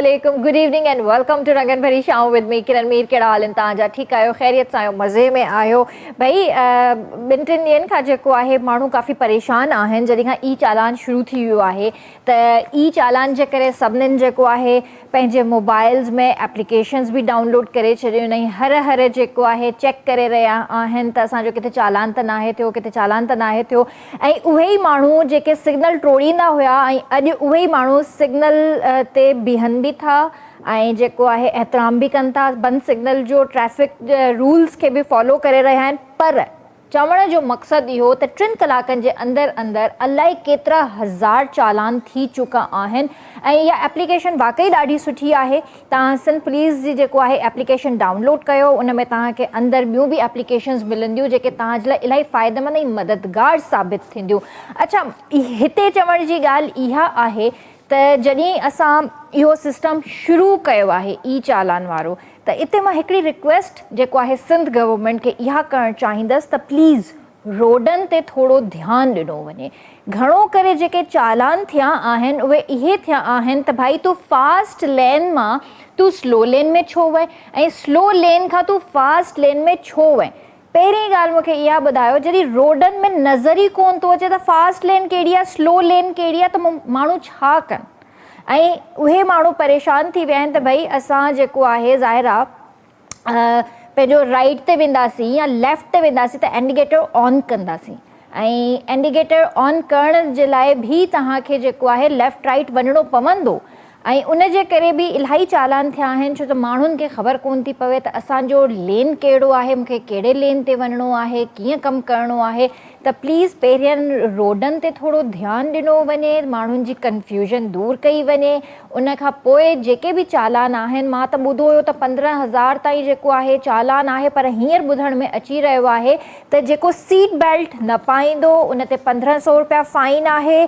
عليڪم good evening and welcome to رنگن ڀري شام ود مي ڪرن مير ڪهڙا حال آهن توهان جا ٺيڪ آهيو خيريت سان آهيو مزي ۾ آهيو ڀئي ٻن ٽن ڏينهن کان جيڪو آهي ماڻهو ڪافي پريشان آهن جڏهن کان اي چالان شروع ٿي ويو آهي ته اي چالان جي ڪري سڀنين جيڪو آهي پنهنجي موبائلز ۾ ايپليڪيشنز به ڊائون لوڊ ڪري ڇڏيون ۽ هر هر جيڪو آهي چيڪ ڪري رهيا آهن ته اسان جو ڪٿي چالان ته ناهي ٿيو ڪٿي چالان ته ناهي ٿيو ۽ اهي ئي ماڻهو جيڪي سگنل ٽوڙيندا هيا ۽ اڄ اهي ئي ماڻهو سگنل تي بيهن به ٿا ۽ جيڪو آهي احترام به ڪن ٿا بند سگنل جو ٽريفڪ رولز کي به فالو ڪري رهيا آهن پر چوڻ جو مقصد اهو ته ٽن ڪلاڪن جي اندر اندر الائي ڪيترا هزار چالان ٿي چڪا آهن ۽ اها ايپليڪيشن واقعي ڏاڍي سٺي آهي توهان سنڌ پوليس جي جيڪو آهي ايپليڪيشن ڊائونلوڊ ڪيو ان ۾ توهان کي اندر ٻيون به ايپليڪيشنز ملنديون جيڪي توهان جي لاء الاهي فائديمند ۽ مددگار ثابت ٿينديون اڇا هتي چوڻ جي ڳالهه اها آهي ته جڏهن اسان اهو سسٽم شروع ڪيو آهي اي چالان وارو ته اتي مان هڪڙي رڪويسٽ جيڪو آهي سنڌ گورنمينٽ کي اها ڪرڻ چاهيندس ته پليز روڊن تي ٿورو ڌيان ڏنو وڃي گهڻو ڪري جيڪي چالان ٿيا آهن اهي اهي ٿيا آهن ته ڀائي تون فاسٽ لين مان تون سلو لين ۾ ڇو وئين ۽ سلو لين کان تون فاسٽ لين ۾ ڇو وئين پهرين ڳالهه مون کي اها ٻڌايو جڏهن روڊن ۾ نظر ئي ڪونه ٿو اچي ته فاسٽ لين ڪهڙي آهي سلو لين ڪهڙي آهي ته ماڻهو ڇا ڪن ۽ اهي ماڻهو پريشان ٿي ويا آهن ته ڀئي اسان جيڪو آهي ظاهر آهي پنهنجو رائيٽ تي وينداسين يا ليفٽ تي وينداسين ته انڊيڪيٽر آن ڪنداسين ۽ انڊيڪيٽر آن ڪرڻ جي لاء به توهان کي جيڪو آهي ليفٽ رائيٽ وڃڻو پوندو ۽ ان جي ڪري به الاهي چالان ٿيا آهن ڇو ته ماڻهن کي خبر ڪونه ٿي پوي ته اسان جو لين ڪهڙو آهي مون کي ڪهڙي لين تي وڃڻو آهي ڪيئن ڪم ڪرڻو آهي ته پليز پهرين روڊن تي ٿورو ڌيان ڏنو وڃي ماڻهن جي ڪنفيوزن دور ڪئي وڃي ان کان پوء جيڪي به چالان آهن مان ته ٻڌو هيو ته 15,000 تائين جيڪو آهي چالان آهي پر هينئر ٻڌڻ ۾ اچي رهيو آهي ته جيڪو سيٽ بيلٽ نه پائيندو ان تي 1500 روپيا فائن آهي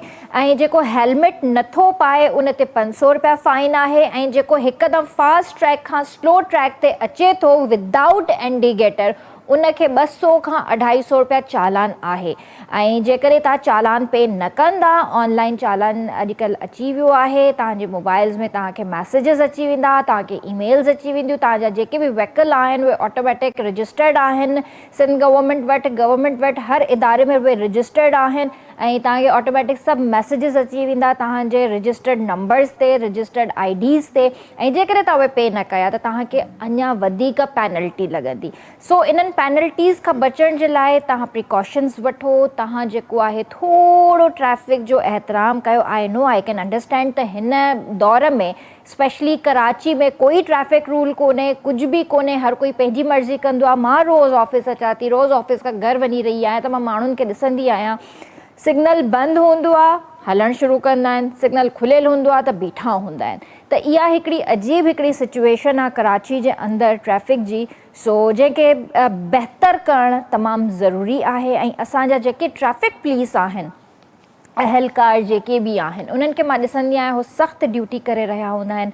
۽ جيڪو هيلمٽ نٿو پائي ان تي 500 رپيا فائن آهي ۽ جيڪو هڪدم فاسٽ ٽريڪ کان سلو ٽريڪ تي اچي ٿو ودائوٽ انڊيگيٽر ان کي 200 کان اڍائي سو رپيا چالان آهي ۽ جيڪڏهن توهان چالان پي نه ڪندا آن لائن چالان اڄڪلهه اچي ويو آهي توهان جي موبائلز ۾ توهان کي ميسيجز اچي ويندا توهان کي اي ميلز اچي وينديون توهان جا جيڪي به ويڪل آهن اهي آٽوميٽڪ رجسٽرڊ آهن سنڌ گورنمينٽ وٽ گورنمينٽ وٽ هر اداري ۾ اهي رجسٽرڊ آهن ۽ توهان کي آٽوميٽڪ سڀ ميسيجز اچي ويندا توهان جي رجسٽرڊ نمبرز تي رجسٽرڊ I Ds تي ۽ جيڪڏهن توهان اهي پي نه ڪيا ته توهان کي اڃا وڌيڪ پينلٽي لڳندي سو انهن پينلٽيز کان بچڻ جي لاء توهان پريڪاشنز وٺو توهان جيڪو آهي ٿورو ٽريفڪ جو احترام ڪيو I know I can understand ته هن دور ۾ اسپيشلي ڪراچي ۾ ڪوئي ٽريفڪ رول ڪونهي ڪجهه به ڪونهي هر ڪوئي پنهنجي مرضي ڪندو آهي مان روز آفيس اچان ٿي روز آفيس کان گهر وڃي رهي آهيان ته مان ماڻهن کي ڏسندي آهيان سگنل بند هوندو آهي هلڻ شروع ڪندا آهن سگنل کليل هوندو آهي ته بيٺا هوندا آهن ته اها هڪڙي عجيب هڪڙي سچويشن آهي ڪراچي جي اندر ٽريفڪ جي سو جنهن کي بهتر ڪرڻ تمام ضروري آهي ۽ اسان جا جيڪي ٽريفڪ پوليس آهن اهلڪار جيڪي به آهن انهن کي مان ڏسندي آهيان هو سخت ڊيوٽي ڪري رهيا هوندا آهن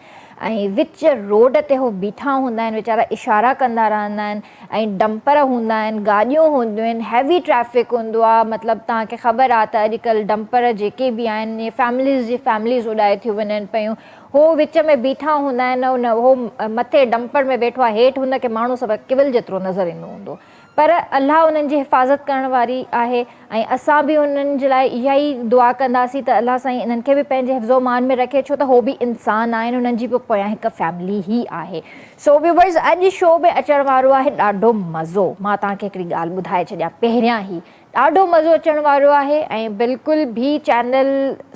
۽ وچ روڊ تي هو بيٺا هوندا آهن ويچارا اشارا ڪندا رهندا آهن ۽ ڊمپر هوندا آهن گاڏيون هونديون آهن هيوي ٽريفڪ هوندو آهي مطلب توهان کي خبر آهي ته اڄڪلهه ڊمپر جيڪي به آهن اهي فيمليز جي فيمليز اڏائي ٿيون وڃن پيون هو وچ ۾ بيٺا هوندا آهن ان هو مٿي ڊمپر ۾ ويٺو آهي هيٺ هن کي ماڻهو سڀ ڪول جيترو نظر ايندو هوندو پر الله انهن جي حفاظت ڪرڻ واري آهي ۽ اسان به انهن جي لاء اها ئي دعا ڪنداسين ته الله سائين انهن کي به پنهنجي حفظ و امان ۾ رکي ڇو ته هو به انسان آهن انهن جي به پويان هڪ فيملي ئي آهي. سو ويورز اڄ شو ۾ اچڻ وارو آهي ڏاڍو مزو مان توهان کي هڪڙي ڳالهه ٻڌائي ڇڏيان پهريان ئي ڏاڍو مزو اچڻ وارو آهي ۽ بلڪل به چينل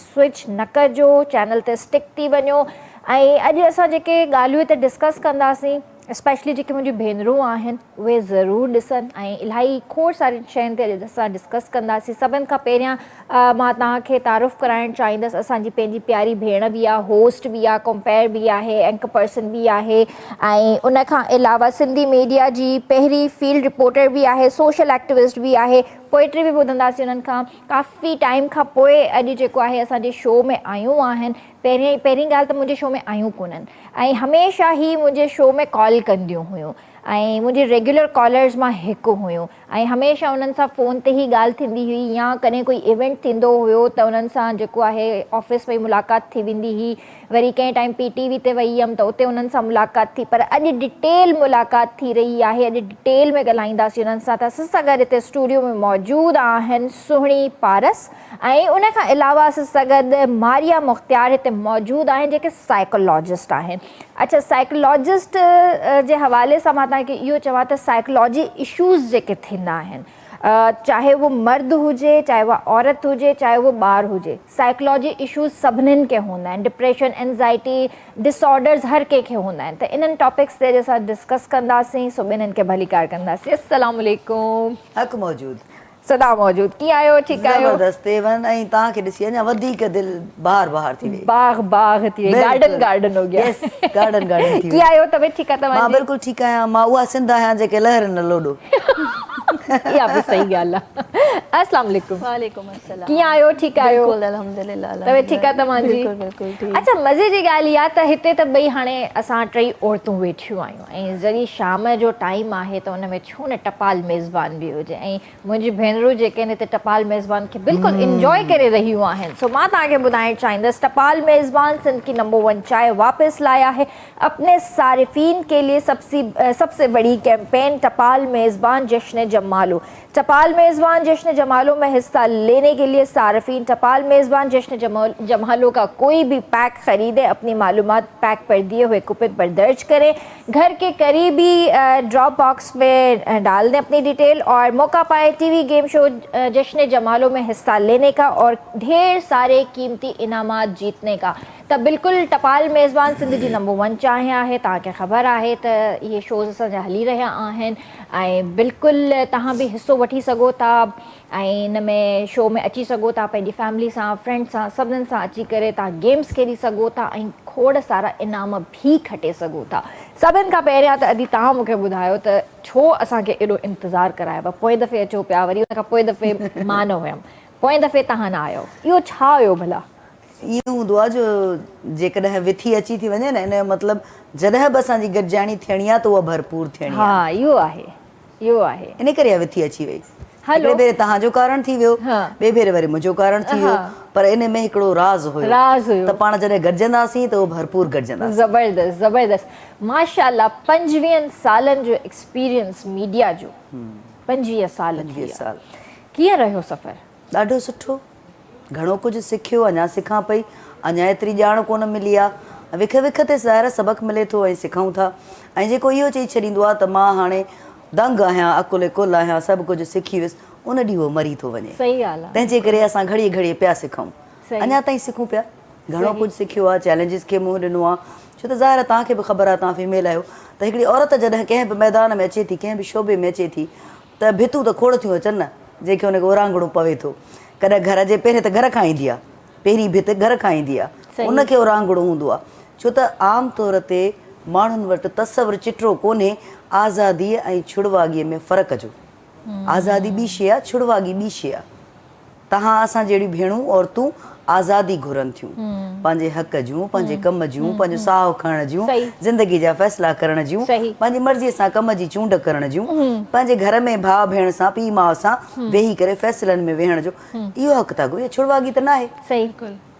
سوئچ نه ڪجو چينل تي اسٽڪ ٿي وڃو ۽ اڄ اسان جيڪي ڳالهيون هتي ڊسڪس ڪنداسين اسپيشلي جيڪي منهنجون ڀينرون آهن اهي ضرور ڏسن ۽ الاهي کوڙ سارين شين تي اڄ اسان ڊسڪس ڪنداسين سڀن کان پهريان مان توهان کي تعارف ڪرائڻ چاهيندس اسان جي پنهنجي پياري ڀيڻ به آهي هوسٽ به آهي ڪمپيئر به آهي اينڪر پرسن به آهي ۽ ان کان علاوه سنڌي ميڊيا جي پهرين فيلڊ رپورٽر به آهي سوشل ايڪٽوسٽ به آهي پوئٽري به ٻڌنداسين انهن کان ڪافي ٽائيم کان پوء اڄ جيڪو آهي اسان جي شو ۾ آيون آهن پهرين پهرين ڳالهه ته منهنجي شو ۾ آيون ڪونهن ۽ هميشه هي منهنجي شو ۾ ڪال ڪنديون هيون. ۽ منهنجي ريگيولر ڪالرز مان هڪ هيون ۽ هميشه انهن سان فون تي ئي ڳالهه ٿيندي هئي يا ڪڏهن ڪوئي ايونٽ ٿيندو هيو ته انهن سان جيڪو آهي آفيس ۾ ئي ملاقات ٿي ويندي هئي وري ڪنهن ٽائيم پي ٽي وي تي وئي هيم ته اتي انهن سان ملاقات ٿي پر اڄ ڊيٽيل ملاقات ٿي رهي آهي اڄ ڊيٽيل ۾ ڳالهائينداسين انهن سان ته اسان سان گڏ هتي اسٽوڊيو ۾ موجود آهن سهڻي پارس ۽ ان کان علاوه اسان سان گڏ ماريا مختيار هتي موجود آهن جيڪي سائيڪالاجسٽ آهن اڇا سائيڪالاجسٽ جي حوالي سان مان توهان کي اهو چوان ته سائيڪالاجي اشوز جيڪي ٿيندا آهن چاهي اهو مرد هجي چاهي اها عورت هجي چاهي اهو ٻار هجي سائيڪالاجي اشوز سڀنين کي هوندا آهن ڊپريشن انزائٽي ڊس آرڊرز هر ڪنهن کي هوندا آهن ته انهن ٽاپڪس تي اڄ اسان ڊسڪس ڪنداسين سو ٻنهن کي ڀليڪار ڪنداسين السلام عليڪم. حق موجود. سدا موجود ڪيئن آهيو ٺيڪ آهيو. زبردست ايون ۽ توهان کي ڏسي اڃا وڌيڪ دل بهار بهار ٿي وئي. باغ باغ ٿي وئي گارڊن گارڊن هو گيا. يس گارڊن گارڊن ٿي وئي. ڪيئن آهيو طبيعت ٺيڪ آهي توهان جي. مان بلڪل ٺيڪ آهيان مان اها سنڌ آهيان جيڪي لهر نه لوڏو. اها به صحيح ڳالهه آهي. السلام عليڪم. وعليڪم السلام. ڪيئن آهيو ٺيڪ آهيو. بلڪل الحمدلله. طبيعت ٺيڪ آهي توهان جي. بلڪل بلڪل ٺيڪ. اڇا مزي جي ڳالهه اها ته هتي ته ٻئي هاڻي اسان ٽئي عورتون ويٺيون آهيون ۽ ذري شام جو ٽائيم آهي ته ان ۾ ڇو نه ٽپال ميزبان به هجي ۽ منهنجي ڀينرون جيڪي آهن هتي ٽپال ميزبان کي بلڪل انجوائي ڪري رهيون آهن سو مان توهان کي ٻڌائڻ چاهيندس ٽپال ميزبان سنڌ ڪي نمبر ون چائي واپس لايا هي اپني صارفين ڪي لئي سب سي بڙي ڪيمپين ٽپال ميزبان جشن جمالو ٽپال ميزبان جشن جمالو ۾ حصه ليني ڪي لئي صارفين ٽپال ميزبان جشن جمالو ڪا ڪوئي به پيڪ خريدي اپني معلومات پيڪ پر ديئي هئي ڪوپن پر درج ڪرين گهر ڪي قريبي ڊراپ باڪس ۾ ڊال دين اپني ڊيٽيل اور موقع پائين ٽي وي گيم شو جشن جمالو ۾ حصه ليني ڪا اور ڍير ساري قيمتي انعامات جيتني ڪا ته بلڪل ٽپال ميزبان سنڌ جي نمبر ون چانهه آهي توهان کي خبر آهي ته اهي شوز اسان جا هلي رهيا آهن ۽ بلڪل توهان به حصو وٺي سگهو ٿا ۽ ان ۾ شو ۾ اچي سگهو ٿا پنهنجي فيملي سان فرينڊ سان سڀنن سان اچي ڪري توهان گيمز کيڏي سگهو ٿا ۽ کوڙ سارا انعام به کٽي سگهو ٿا سڀن کان پهريان ته ادي توهان مون کي ٻڌايو ته ڇو اسان کي ايڏو انتظار ڪرايو پوئين دفعي اچو پيا وري ان کان پوئين دفعي مان نه هيم پوئين دفعي توهان نه آيو اهو ڇا هيو ڀلا؟ ائين هوندو آهي جو جيڪڏهن وٿي اچي ٿي وڃي نه ان جو مطلب جڏهن به اسان جي گڏجاڻي ٿيڻي آهي ته اها ڀرپور ٿيڻي آهي. ها اهو آهي اهو آهي. ان ڪري اها وٿي اچي وئي. هڪڙي ڀيري توهان جو ڪارڻ ٿي ويو ٻئي ڀيري وري منهنجو ڪارڻ ٿي ويو پر ان ۾ هڪڙو راز هيو راز هيو ته پاڻ جڏهن گڏجنداسين ته اهو ڀرپور گڏجنداسين. زبردست زبردست ماشاءالله پنجويهن سالن جو ايڪسپيرينس ميڊيا جو 25 سال ٿي ويا ڪيئن رهيو سفر؟ ڏاڍو سٺو. گهڻو ڪجهه سکيو، اڃا سکان پئي. اڃا ايتري ڄاڻ ڪونه ملي آ. وک وک تي ظاهر آ سبق ملي ٿو ۽ سکون ٿا. ۽ جيڪو اهو چئي ڇڏيندو آ ته مان هاڻي دنگ آهيان، عقل ڪل آهيان، سڀ ڪجهه سکي ويس، ان ڏينهن اهو مري ٿو وڃي. تنهن جي ڪري اسان گهڙيء گهڙيء پيا سکون. اڃا تائين سکون پيا. گهڻو ڪجهه سکيو آ، چئلينجز کي منهن ڏنو آ. ڇو ته ظاهر آ توهان کي به خبر آ، توهان فيميل آهيو ته هڪڙي عورت جڏهن ڪنهن به ميدان ۾ اچي ٿي، ڪنهن به شعبي ۾ اچي ٿي ته ڀتون ته کوڙ ٿيون اچن نه، جنهن کي هن کي اورانگهڻو پوي ٿو. ڪڏهن گهر جي پهرين ته گهر کان ايندي آ. پهرين ڀت گهر کان ايندي آ. ان کي اورانگهڻو هوندو آ. ڇو ته عام طور تي ماڻهن وٽ تصور چٽو ڪونهي آزاديء ۽ ڇڙواڳيء ۾ فرق جو. آزادي ٻي شيء آ، ڇڙواڳي ٻي شيء آ. توهان اسان جهڙيون ڀيڻون عورتون آزادي گهرن ٿيون. پنهنجي حق جون، پنهنجي ڪم جون، پنهنجو ساهه کڻڻ جون، زندگي جا فيصلا ڪرڻ جون، پنهنجي مرضيء سان ڪم جي چونڊ ڪرڻ جون، پنهنجي گهر ۾ ڀاء ڀيڻ سان، پيء ماء سان ويهي ڪري فيصلن ۾ ويهڻ جو اهو حق ٿا گهرون. اها ڇڙواڳي ته ناهي.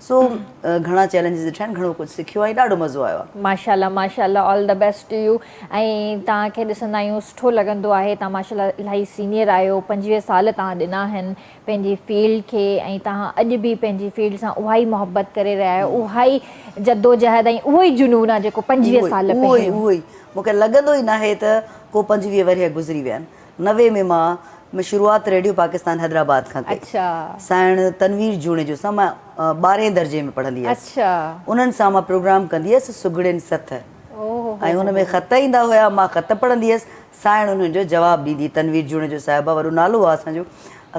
سو گهڻا چئلينجز ڏٺا آهن، گهڻو ڪجهه سکيو آهي ۽ ڏاڍو مزو آيو آهي. ماشاءالله ماشاءالله all the best to you ۽ توهان کي ڏسندا آهيون سٺو لڳندو آهي توهان ماشاءالله الاهي سينيئر آهيو 25 سال توهان ڏنا آهن پنهنجي فيلڊ کي ۽ توهان اڄ به پنهنجي فيلڊ سان اها ئي محبت ڪري رهيا آهيو اها ئي جدوجهد ۽ اهو ئي جنون آهي جيڪو 25 سال اهو ئي اهو ئي مون کي لڳندو ئي ناهي ته ڪو 25 ورهيه گذري ويا آهن 90 ۾ مان ۾ شروعات ريڊيو پاڪستان حيدرآباد کان ڪئي سائڻ تنوير جوڻيجو سان مان ٻارهين درجي ۾ پڙهندي هيس انهن سان مان پروگرام ڪندي هيس سگهڙين سٿ ۽ ان ۾ خط ايندا هيا مان خط پڙهندي هيس سائڻ انهن جو جواب ڏيندي تنوير جوڻيجو صاحبه وڏو نالو آهي اسان جو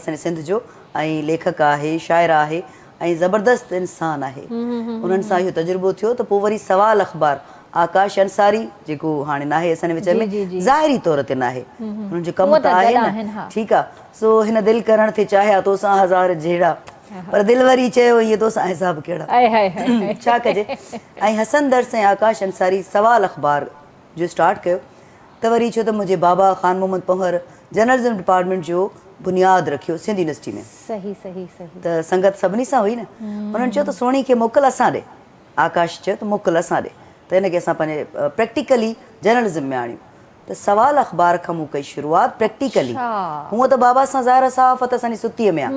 اسان جي سنڌ جو ۽ ليکڪ آهي شاعر آهي ۽ زبردست انسان آهي انهن سان اهو تجربو ٿيو ته پوء وري سوال اخبار آڪاش انصاري جيڪو هاڻي ناهي اسان جي وچ ۾ ظاهري طور تي ناهي انهن جو ڪم ته آهي نه ٺيڪ آ سو هن دل ڪرڻ ٿي چاهيا توسان هزار جهيڙا پر دل وري چيو ائين توسان حساب ڪهڙا ڇا ڪجي ۽ حسن درس ۽ آڪاش انصاري سوال اخبار جو اسٽارٽ ڪيو. ته وري ڇو ته منهنجي بابا خان محمد پنهور جرنلزم ڊپارٽمينٽ جو بنياد رکيو سنڌ يونيورسٽي ۾. صحيح صحيح صحيح. ته سنگت سڀني سان هئي نه. انهن چيو ته سهڻي کي موڪل اسان ڏي. آڪاش چيو ته موڪل اسان ڏي ته هن کي اسان پنهنجي پريڪٽيڪلي جرنلزم ۾ آڻيون. ته سوال اخبار کان مون ڪئي شروعات پريڪٽيڪلي. هونء ته بابا سان ظاهر آ صحافت اسان جي ستيء ۾ آ.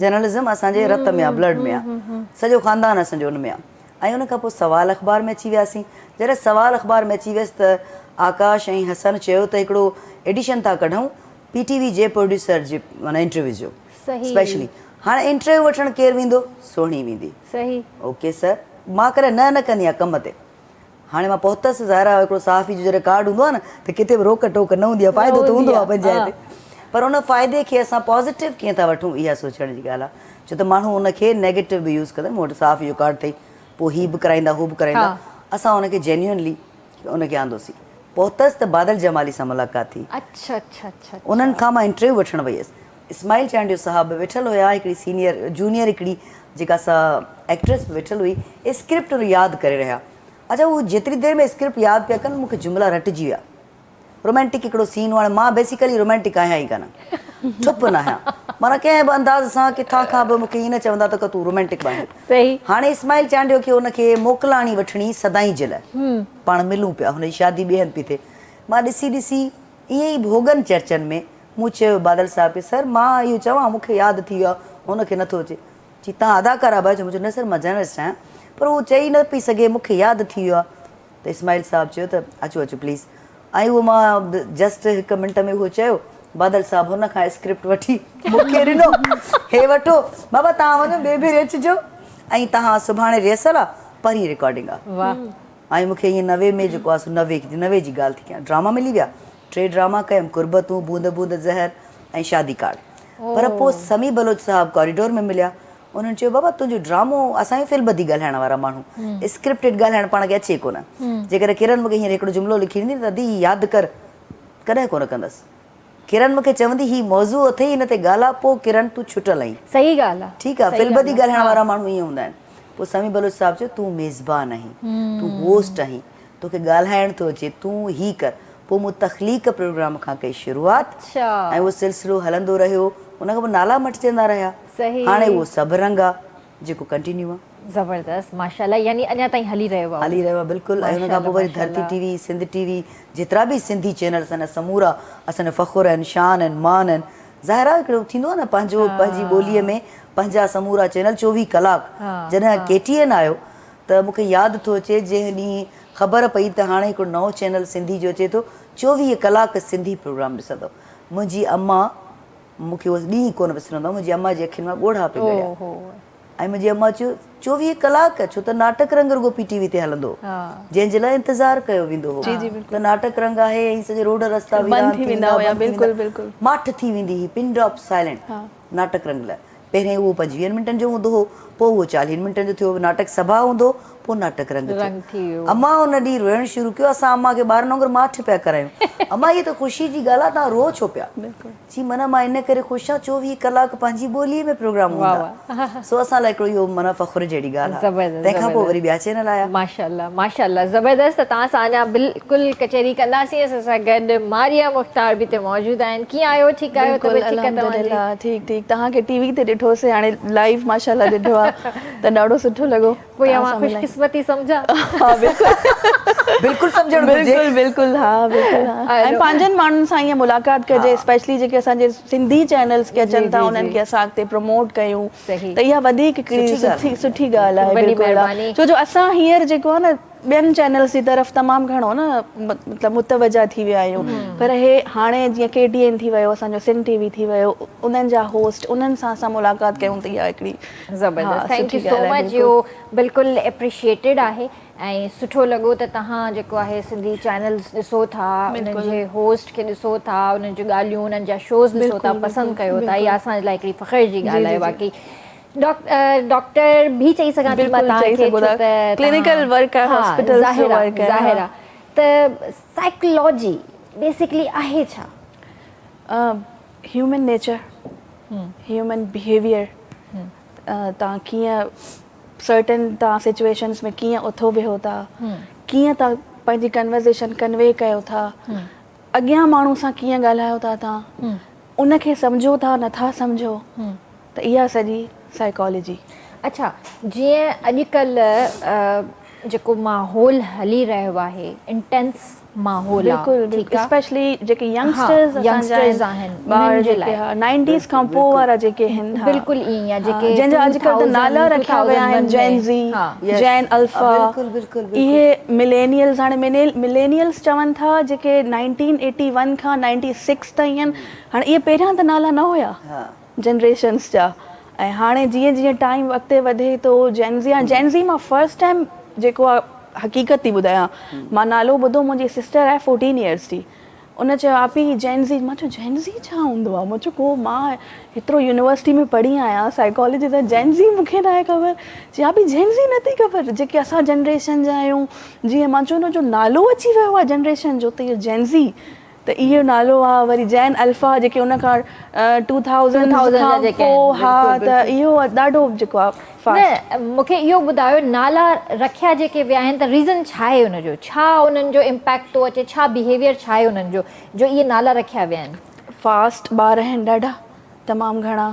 جرنلزم اسان جي رت ۾ آ بلڊ ۾ آ. سڄو خاندان اسان جو ان ۾ آ. ۽ ان کان پوء سوال اخبار ۾ اچي وياسين. جڏهن سوال اخبار ۾ اچي ويس ته آڪاش ۽ حسن چيو ته هڪڙو ايڊيشن ٿا ڪڍون پي ٽي وي جي پروڊيوسر جي معنيٰ انٽرويوز جو اسپيشلي. هاڻي انٽرويو وٺڻ ڪير ويندو؟ سهڻي ويندي. Okay sir. مان ڪڏهن نه نه ڪندي آهيان ڪم تي. هاڻي مان پهتس ظاهر آهي هڪڙو صحافي جو جڏهن ڪارڊ هوندو آهي نه ته ڪٿي به روڪ ٽوڪ نه هوندي آهي فائدو ته هوندو آهي پنهنجي جاء تي پر ان فائدي کي اسان پازيٽو ڪيئن ٿا وٺون اها سوچڻ جي ڳالهه آهي ڇو ته ماڻهو ان کي نيگيٽو به يوز ڪندا آهن مون وٽ صحافي جو ڪارڊ اٿئي پوء هي به ڪرائيندا هو به ڪرائيندا اسان ان کي جينيونلي ان کي آندوسين پهتس ته بادل جمالي سان ملاقات ٿي اڇا اڇا اڇا انهن کان مان انٽرويو وٺڻ وئي هيس اسماعيل چانڊيو صاحب به ويٺل هيا هڪڙي سينيئر جونيئر هڪڙي جيڪا سا ايڪٽريس به ويٺل هئي اسڪرپٽ ياد ڪري رهيا اڇا هو جيتري دير ۾ اسڪرپٽ ياد پيا ڪن مونکي جملا رٽجي ويا رومانٽڪ هڪڙو سين هو هاڻي مان بيسيڪلي رومانٽڪ آهيان ئي ڪانه ٺپ نه آهيان معنيٰ ڪنهن به انداز سان ڪٿان کان به مونکي ائين نه چوندا ته تون رومانٽڪ به آهين هاڻي اسماعيل چانڊيو کي ان کي موڪلاڻي وٺڻي سدائين جي لاء پاڻ ملون پيا هن جي شادي ٻئي هنڌ پئي ٿئي مان ڏسي ڏسي ائين ئي ڀوڳن چرچن ۾ مون چيو بادل صاحب کي سر مان اهو چوان مون کي ياد ٿي ويو آهي هن کي نٿو اچي. چي توهان اداڪارا به آهيو؟ مون چيو نه سر مان جرنلسٽ آهيان پر هو چئي نه پئي سگهي مون کي ياد ٿي ويو آهي ته اسماعيل صاحب چيو ته اچو اچو پليز ۽ اهو مان جسٽ هڪ منٽ ۾ اهو چيو بادل صاحب هن کان اسڪرپٽ وٺي مون کي ڏنو هي وٺو بابا توهان وڃو ٻئي ڀيري اچجو ۽ توهان سڀاڻي ريهرسل آهي پرين رڪارڊنگ آهي. ۽ مون کي ائين 90 ۾ جيڪو آهي سو 90 90 جي ڳالهه ٿي ڪيان ڊراما ملي ويا ٽي ڊراما ڪيم قربتون بوند بوند زهر ۽ شادي ڪارڊ پر پوء سميع بلوچ صاحب ڪاريڊور ۾ مليا انهن چيو بابا تنهنجو ڊرامو اسان آهيون فلم ٻڌي ڳالهائڻ وارا ماڻهو اسڪرپٽيڊ ڳالهائڻ پاڻ کي اچي ڪونه جيڪڏهن ڪرن مون کي هينئر هڪڙو جملو لکي ڏيندي ته ادي هي ياد ڪر ڪڏهن ڪونه ڪندس ڪرن مون کي چوندي هي موضوع اٿئي هن تي ڳالهاء پوء ڪرن تون ڇٽل آهين. صحيح ڳالهه آ. ٺيڪ آ فل بدي ڳالهائڻ وارا ماڻهو ائين هوندا آهن. پوء سميع بلوچ صاحب چيو تون ميزبان آهين تون هوسٽ آهين توکي ڳالهائڻ ٿو اچي تون هي ڪر. پوء مون تخليق پروگرام کان ڪئي شروعات ۽ اهو سلسلو هلندو رهيو ان کان پوء نالا مٽجندا رهيا هاڻي اهو سڀ رنگ آ جيڪو ڪنٽينيو آ. زبردست ماشاءالله يعني اڃا تائين هلي رهيو آ. هلي رهيو آ بلڪل ۽ ان کان پوء وري ڌرتي ٽي وي سنڌ ٽي وي جيترا به سنڌي چينلز آهن سمورا اسان جو فخر آهن شان آهن مان آهن ظاهر آ هڪڙو ٿيندو آ نه پنهنجو پنهنجي ٻولي ۾ پنهنجا سمورا چينل 24 ڪلاڪ جڏهن ڪي ٽي اين آيو ته مون کي ياد ٿو اچي جنهن ڏينهن خبر پئي ته هاڻي هڪڙو نئون چينل سنڌي جو اچي ٿو 24 ڪلاڪ سنڌي پروگرام ڏسندو منهنجي اما مون کي اهو ڏينهن ڪونه وسرندو منهنجي اما جي اکين مان ڳوڙها پئي ڳڙيا ۽ منهنجي اما چيو 24 ڪلاڪ ڇو ته ناٽڪ رنگ رڳو پي ٽي وي تي هلندو هو جنهن جي لاء انتظار ڪيو ويندو هو ته ناٽڪ رنگ آهي ۽ سڄي روڊ رستا ويران ٿي ويندا بند ٿي ويندا ماٺ ٿي ويندي هئي پن ڊراپ سائلنٽ ناٽڪ رنگ لاء پهرين اهو پنجويهن منٽن جو هوندو هو پوء اهو چاليهن منٽن جو ٿيو ناٽڪ سڀا هوندو هو پوء ناٽڪ رنگ ٿيو اما ان ڏينهن روئڻ شروع ڪيو اسان اما کي ٻارن وانگر ماٺ پيا ڪرايون اما هيء ته خوشي جي ڳالهه آهي توهان روئو ڇو پيا چي معنيٰ مان ان ڪري خوش آهيان 24 ڪلاڪ پنهنجي ٻوليء ۾ پروگرام هوندا سو اسان لاء هڪڙو اهو معنيٰ فخر جهڙي ڳالهه آهي تنهن کان پوء وري ٻيا چينل آيا. ماشاءالله ماشاءالله زبردست ته توهان سان اڃا بلڪل ڪچهري ڪنداسين اسان سان گڏ ماريه مختار به هتي موجود آهن ڪيئن آهيو ٺيڪ آهيو طبيعت ٺيڪ آهي توهان جي. الحمدلله ٺيڪ ٺيڪ توهان کي ٽي وي تي ڏٺوسين هاڻي لائيو ماشاءالله ڏٺو آهي ته ڏاڍو سٺو لڳو. پوء اوهان خوش قسمتي سمجهان. ها بلڪل. بلڪل سمجهڻ گهرجي. بلڪل بلڪل ها بلڪل ها ۽ پنهنجن ماڻهن سان ائين ملاقات ڪجي اسپيشلي جيڪي اسان جي سنڌي چينلز کي اچن ٿا انهن کي اسان اڳتي پروموٽ ڪيون ته اها وڌيڪ هڪڙي سٺي سٺي ڳالهه آهي بلڪل ڇو جو اسان هينئر جيڪو آهي نه ٻين چينلز جي طرف تمام گهڻو نه مطلب متوجه ٿي ويا آهيون پر هي هاڻي جيئن ڪي ٽي اين ٿي ويو اسان جو سنڌ ٽي وي ٿي ويو انهن جا هوسٽ انهن سان اسان ملاقات ڪيون ته اها هڪڙي زبردست thank you سو مچ اهو بلڪل اپريشيٽيڊ آهي ۽ سٺو لڳو ته توهان جيڪو آهي سنڌي چينلز ڏسو ٿا انهن جي هوسٽ کي ڏسو ٿا انهن جون ڳالهيون انهن جا شوز ڏسو ٿا پسند ڪيو ٿا اها اسان جي لاء هڪڙي فخر جي ڳالهه آهي واقعي ڊاڪٽر به چئي سگهان ٿي مان توهان کي ڇو ته ڪلينيڪل ورڪ آهي هاسپيٽل جو ورڪ آهي ظاهر آهي ته سائيڪالاجي بيسيڪلي آهي ڇا؟ هيومن نيچر هيومن بيهيويئر توهان ڪيئن سرٽن توهان سچويشنس ۾ ڪيئن اٿو ويهو ٿا ڪيئن توهان پنهنجي ڪنورزيشن ڪنوي ڪيو ٿا. اڳيان ماڻهو سان ڪيئن ڳالهايو ٿا توهان ان کي سمجهو ٿا نٿا سمجهو ته اها سڄي سائيڪالاجي. اڇا جيئن اڄڪلهه جيڪو ماحول هلي رهيو آهي انٽينس ماحول آ بلڪل ٺيڪ آ اسپيشلي جيڪي ينگسٽرز اسان جا ينگسٽرز آهن ٻار انهن جي جيڪي لاء ها نائنٽيز کان پوء وارا جيڪي آهن ها بلڪل ائين ئي آ جيڪي جنهن جا اڄڪلهه ته نالا رکيا ويا آهن 2001 ۾ جين زي ها جين الفا بلڪل بلڪل بلڪل اهي ملينيلز هاڻي ملينيلز چون ٿا جيڪي 1981 کان 96 تائين آهن هاڻي اهي پهريان ته نالا نه هيا جنريشنس جا ۽ هاڻي جيئن جيئن ٽائيم اڳتي وڌي ٿو جين زي هاڻي جين زي مان فرسٽ ٽائيم جيڪو آ حقيقت ٿي ٻڌايان مان نالو ٻڌو منهنجي سسٽر آهي فورٽين ايئرس جي ان چيو آپي جين زي مان چيو جين زي ڇا هوندو آ مان چيو ڪو مان هيترو يونيورسٽي ۾ پڙهي آهيان سائيڪالاجي ته جين زي مون کي ناهي خبر چي آپي جين زي نٿي خبر جيڪي اسان جنريشن جا آهيون جيئن مان چيو ان جو نالو اچي ويو آ جنريشن جو ته اهو جين زي ته اهو نالو آ وري جين الفا جيڪي ان کان ٽو ٿائوزنڊ کان پو ها ته اهو ڏاڍو جيڪو آ فاسٽ. نه مون کي اهو ٻڌايو نالا رکيا جيڪي ويا آهن ته ريزن ڇا آهي ان جو ڇا انهن جو امپيڪٽ ٿو اچي ڇا بيهيويئر ڇا آهي انهن جو جو اهي نالا رکيا ويا آهن. فاسٽ ٻار آهن ڏاڍا تمام گهڻا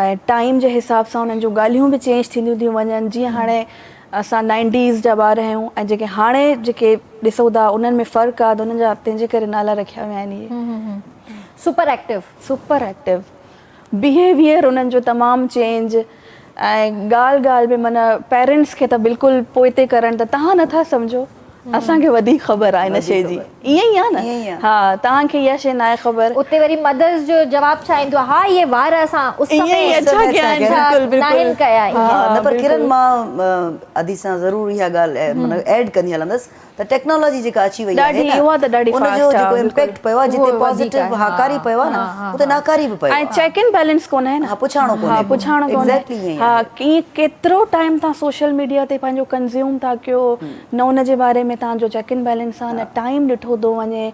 ۽ ٽائيم جي حساب سان انهن جون ڳالهيون به چينج ٿينديون ٿيون وڃن جيئن هاڻي اسان نائنٽيز جا ٻار آهيون ۽ جيڪي هاڻي جيڪي ڏسو ٿا انهن ۾ فرق آهي ته انهن جا تنهن جي ڪري نالا رکيا ويا آهن اهي. Super active. Super active behaviour انهن جو تمام چينج ۽ ڳالهه ڳالهه ۾ معنيٰ پيرنٽس کي ته بلڪل پوئتي ڪرڻ ته توهان نٿا سمجهو اسان کي وڌيڪ خبر آهي ان شيء جي ائين ئي آهي نه ها توهان کي اها شيء ناهي خبر. اتي وري مدرز جو جواب ڇا ايندو آهي ها اهي وار اسان اس ۾ ناهن ڪيا ائين. نه پر ڪرن مان ادي سان ضرور اها ڳالهه معنيٰ ايڊ ڪندي هلندس ته ٽيڪنالاجي جيڪا اچي وئي آهي نه ان جو جيڪو امپيڪٽ پيو آهي جتي پازيٽو هاڪاري پيو آهي نه اتي ناڪاري به پيو آهي ۽ چيڪ اينڊ بيلنس ڪونهي نه ها پڇاڻو ڪونهي ها پڇاڻو ڪونهي ها ڪيئن ڪيترو ٽائيم توهان سوشل ميڊيا تي پنهنجو ڪنزيوم ٿا ڪيو نه ان جي باري ۾ توهان جو چيڪ اينڊ بيلنس آهي نه ٽائيم ڏٺو ٿو وڃي